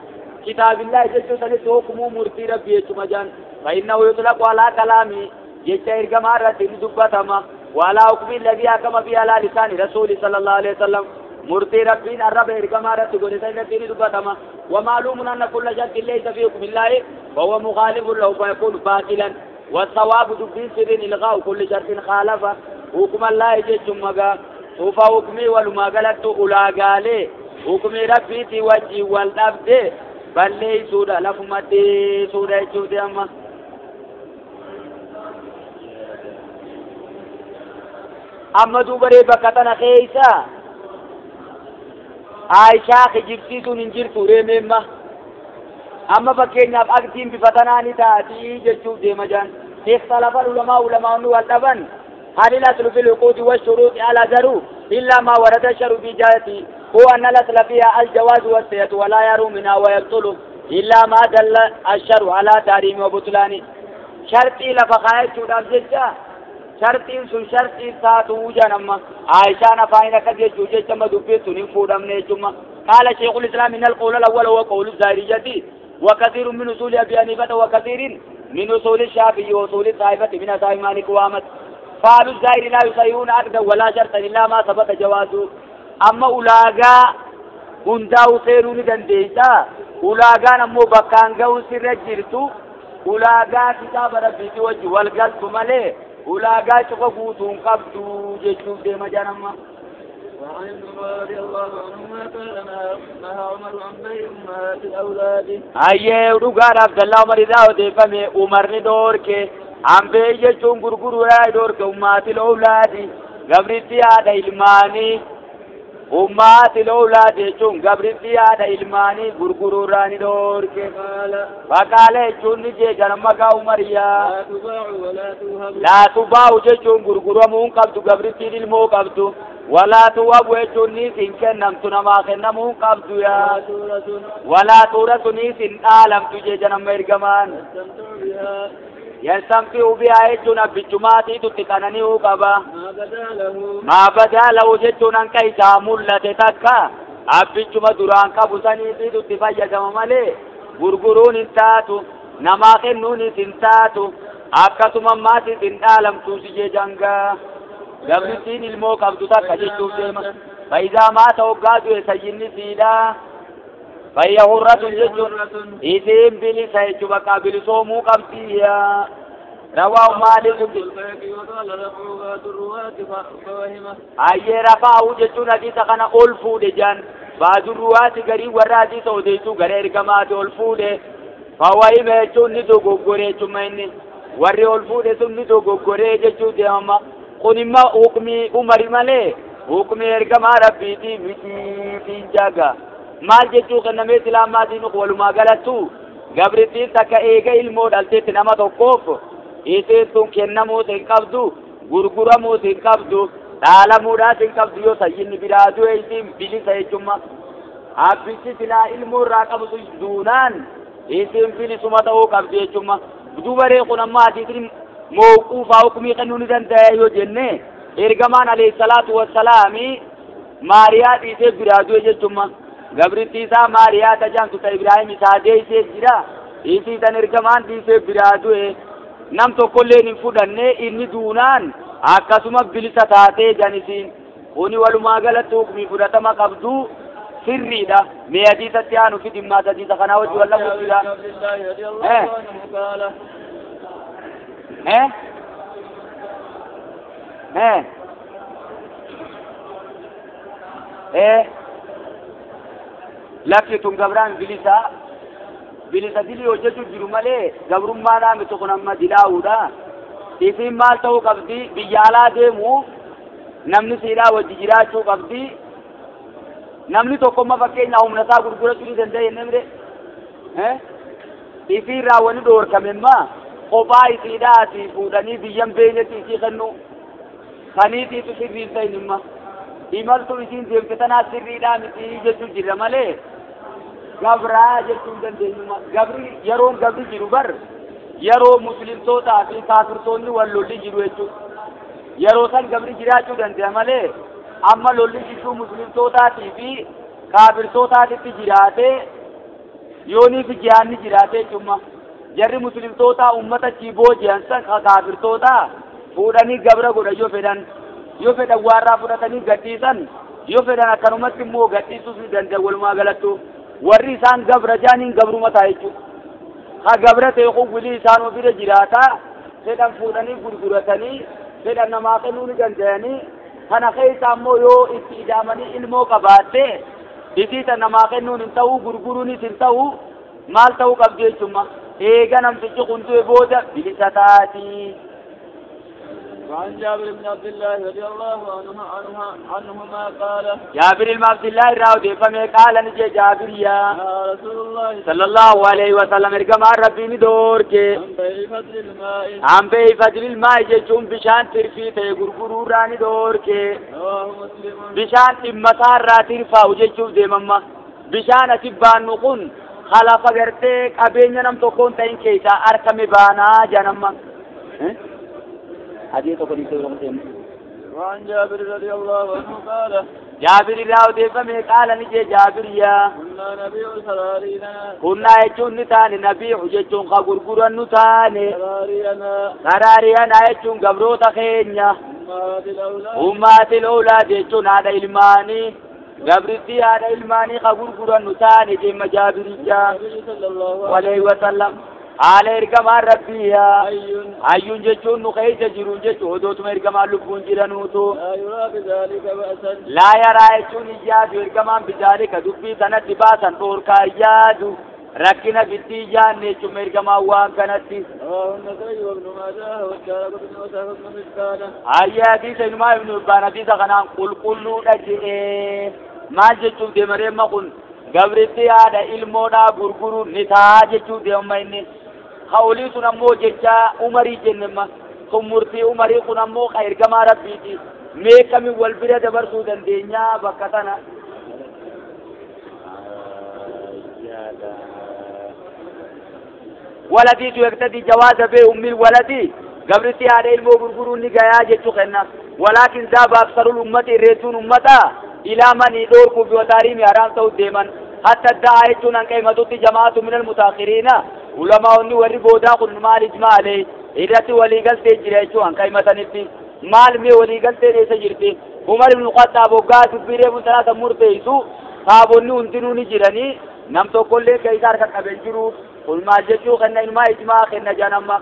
S1: كتاب الله جلت سنة حكم مرتي ربي يجون جن فإنه يطلق على كلامي جلت إرقما رتين دبتما وعلى حكم الذي حكم به على لسان رسول صلى الله عليه وسلم مرتي ربين الرب إرقما رتين دبتما ومعلوم أن كل شرط ليس في حكم الله فهو مخالف له فيكون باطلا والصواب دبين سر إلغاء كل شرط خالف حكم الله جل مغا وفا حكمي ولما غلطت أولاغالي حكمي ربي تي وجي والأبد بل ليسوا لفمتي سورة جودي أما Amma duubaree bakka tana keessa Aayishaa kijibsiisuun hin jirtu reemeemma. Amma fakkeenyaaf aqdiin bifa tanaa ni taatii jechuuf deema jaan. Ikhtalafa ulamaa ulamaonni wal dhaban. هل الأصل في العقود والشروط على ذرو إلا ما ورد الشرع في جهته هو أن الأصل فيها الجواز والصية ولا يرو منها ويبطل إلا ما دل الشرع على تحريم وبطلان. شرطي لفقاية شودام جتا شرطي سن شرطي ساتو جنما عائشة نفاين كذي جوجة ما دبيت نفودم نجوم. قال شيخ الإسلام إن القول الأول هو قول الظاهرية وكثير من أصول أبي حنيفة وكثير من أصول الشافعي وأصول الطائفة من أصحاب مالك وأحمد. فعل الظاهر لا يصيرون عقدا ولا شرطا إلا ما ثبت جوازه. أما أولاغا هنداو سيروني دنديسا أولاغا نمو بكانغا سر جرتو أولاغا كتاب ربي وجه والقلب ملي أولاغا شقوتون قبضو جيشوف ديما جانما.
S2: وعن ابن عمر رضي الله عنهما قال نهى عمر عن بيع أمهات الأولاد.
S1: أيه رجال عبد الله عمر إذا ودفهم عمر ندورك عن بيع جون غرغر دورك أمهات الأولاد قبرتي هذا إلماني أمهات الأولاد جون قبرتي هذا إلماني غرغر راني دورك. فقال جون نجي جنما عمر يا
S2: لا تباع ولا توهب.
S1: لا تباع جون غرغر مون قبض قبرتي المو قبض ولا توهب جون نيسين كنمت نما كنمون قبض يا ولا تورث نيسين عالم تجي جنما إرجمان يستمتع بها جون بجماعتي تتكنني وقبا ما بدا له جون أنك إذا ملت تكا أبجما دران كبسني تتفيا جمالي غرغرون انتاتو نما كنون انتاتو أكتم ما تين عالم تسجي جنگا قبلتين المو قبض تكا جتو ديما فإذا ما توقعتوا سيني سيدا فهي حرة جتون إذن بلسا يجبك بلسومو قبضيا. رواه مالك. أي رفعه جتون حديث خنا ألفو دجان بعض الرواة غريب ورا حديث أوديتو غير كما ألفو ده فوائم جتون ندو غوري جمعيني وري ألفو ده سن ندو غوري جتون ديما قنما حكمي عمر مالي حكمي إرجما ربي دي متي جاگا maal jechuu kennamee islaamaatiin walumaa galattu gabrittiin takka eega ilmoo dhalteetti nama tokkoof isiin tun kennamuus hin qabdu gurguramuus hin qabdu dhaalamuudhaas hin qabdu yoo sayyinni biraa du'e isiin bilisa jechumma abbichi silaa ilmoo irraa qabu sun duunaan isiin bilisuma ta'uu qabdi jechumma. Dubaree kun amma hadiisni mawquufaa hukumii kennuu ni danda'a yoo jenne ergamaan alayhi salaatu wassalaami Maariyaa dhiisee biraa du'e jechumma. Gabrittii isaa Maariyaa tajaajiltu ta Ibraahim isaa deessee jira. Isii tan ergamaan dhiisee biraa du'e nam tokkollee hin fudhanne inni duunaan akkasuma bilisa taatee janisiin kuni walumaa galatti hukumii fudhatama qabdu sirriidha. Mee hadiisatti aanu fi dhimmaa hadiisa kanaa wajji wal lafu jira. Lakki tun gabraan bilisa bilisa dilii hojjechuu jiru malee gabrummaadhaan miti kun amma dilaa'uudha. Isiin maal ta'uu qabdi biyya alaa deemuuf namni siidhaa wajji jiraachuu qabdi. Namni tokkomma fakkeenya humna isaa gurgurachuu ni danda'a jennee mire. Isiin raawwani dhoorkame immoo kophaa isiidhaati fuudhanii biyyan beenyetti isii kennu kaniitiitu sirriin ta'in immoo imaltu isiin deemte tanaa sirriidhaa miti jechuu jirra malee gabraa jechuun dandeenyuma. Gabri yeroon gabri jiru bar yeroo muslimtootaa fi kaafirtoonni wal lolli jiru jechuudha. Yeroo san gabri jiraachuu danda'a malee amma lolli jidduu muslimtootaatii fi kaafirtootaatitti jiraatee yoonii fi jihaanni jiraatee jechuudha. Jarri muslimtootaa uummata chiiboo jiran san kaafirtootaa fuudhanii gabra godha yoo fedhan yoo fedhan waarraa fudhatanii gadhiisan yoo fedhan akkanumatti immoo gadhiisuus ni danda'u walumaa galattu. Warri isaan gabra jaaniin gabruma ta'a jechuudha. Ha gabra ta'e kun wilii isaan ofirra jiraata fedhan fuudhanii gurguratanii fedhan namaa kennuu ni danda'anii kana keessa ammoo yoo itti ida'amanii ilmoo qabaatte isii tan namaa kennuun hin ta'u gurguruunis hin ta'u maal ta'uu qabdi jechuudha. Eega namtichi kun du'e booda bilisa taati.
S2: وعن جابر بن عبد الله رضي الله عنهما قال
S1: جابر بن عبد الله راودي فمي قال نجي جابر يا
S2: رسول الله
S1: صلى الله عليه وسلم ارجما ربي ندورك عن بيع فضل الماء جچون بشان ترفي ته غرغرو راني دورك بشان امسار را ترفا جچون ديمما بشان اتبان نقون خلاف غرتي قبينيا نم تو كون تين كيسا اركمي بانا جنما حديث
S2: وعن جابر رضي الله عنه قال
S1: جابر راودي فمي قال نجي جابر يا
S2: كنا نبيع سرارينا
S1: كنا يجون نتاني نبيع جتون خغرغر نتاني
S2: سرارينا
S1: سرارينا يجون غبروتا خينيا أمهات الأولاد يجون هذا إلماني غبرتي هذا إلماني خغرغر نتاني جيم جابر يا
S2: صلى الله
S1: عليه وسلم haala ergamaan rabbii hayyuun jechuun nu keessa jiruun jechuun odootuma ergamaan lubbuun jiranuutu laa yaraa jechuun hin yaadu ergamaan bizaalika dubbii kanatti baasan dhoorkaa hin yaadu rakkina bitti hin yaadne jechuun ergamaan waan kanatti. Hayya hadiisa inumaa ibnu Hibbaan hadiisa kanaan qulqulluudha jedhee maal jechuuf deemareemma kun gabritti haadha ilmoodhaa gurguruun ni ta'a jechuuf deemama inni. Hawlii sun ammoo jecha umarii jennema kun murtii umarii kun ammoo ka ergamaa rabbiiti mee kamiin wal bira dabarsuu dandeenyaa bakka tana. Waladiitu yaqtadii jawaaza bee ummil waladii gabritti haadha ilmoo gurguruun ni gayaa jechuu kenna walaakin zaaba aksarul ummati irreetuun ummata ilaa manii dhoorkuu fi wataariimi haraam ta'uu deeman hatta da'aa jechuun hanqeematutti jamaatu minal mutaakhiriina ulamaa'onni warri boodaa kun maal ijmaalee irratti waliigaltee jira jechuun hanqeematanitti maal mee waliigaltee eessa jirti Umar ibn Khattaab hoggaa dubbii reefuun salaata murteessu saabonni hundinuu ni jiranii nam tokkollee keessa harka qabee jiru kun maal jechuu kenna inumaa ijmaa kenna jaanamma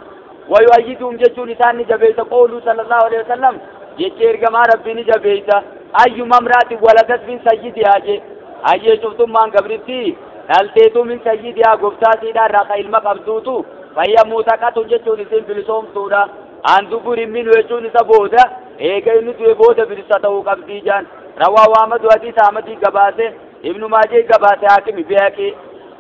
S1: wayu'ayyiduum jechuun isaan ni jabeessa qawluu sallallahu alaihi wasallam jecha ergamaa rabbii ni jabeessa ayyuma imraatin waladat min sayyidihaa jee ayyee cuftummaan gabritti dhalteetu min sayyidihaa gooftaa siidhaa irraa ka ilma qabduutu fayya muutaqatu jechuun isin bilisoomtuudha an duburin minu jechuun isa booda eega inni du'e booda bilisa ta'uu qabdii jaan rawaa waamadu hadiisa ahmadii gabaase ibnu maajee gabaase haakimi beekee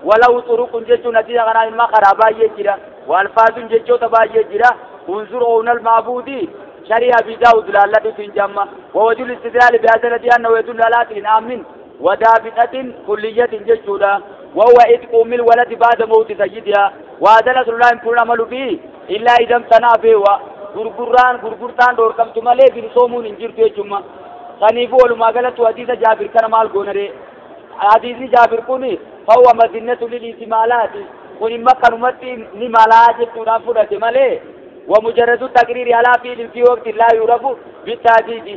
S1: walaw turuqun jechuun hadiisa kanaan ilma karaa baay'ee jira waalfaazun jechoota baay'ee jira unzur ownal maabuudii شريع أبي داود لا تنجمع ووجه الاستدلال بهذا الذي أنه يدل على عام ودابئة كلية جشودة وهو إتق من الولد بعد موت سيدها وهذا الأصل لا يمكن العمل به إلا إذا امتنع به غرغران غرغرتان دور كم تمالي بنصومون انجرتو يجمع خنيفو ولما قالت حديث جابر كان مال قونري حديث جابر كوني فهو مدينة للإهتمالات كوني مكة نمتي نمالات تنافرة مالي ومجرد التقرير على فعل في وقت لا يعرف بالتعديد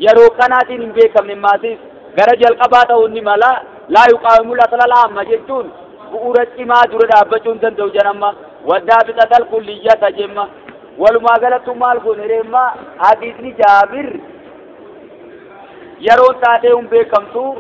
S1: يرو قنات بكم من ماسيس غرج القباط والنملا لا يقاوم الأصل العام جتون بؤرة ما درد أبتون دندو جنما والدابطة الكلية جمة ولما قالت مال غنرما حديث جابر يرو تاتيهم بكم تو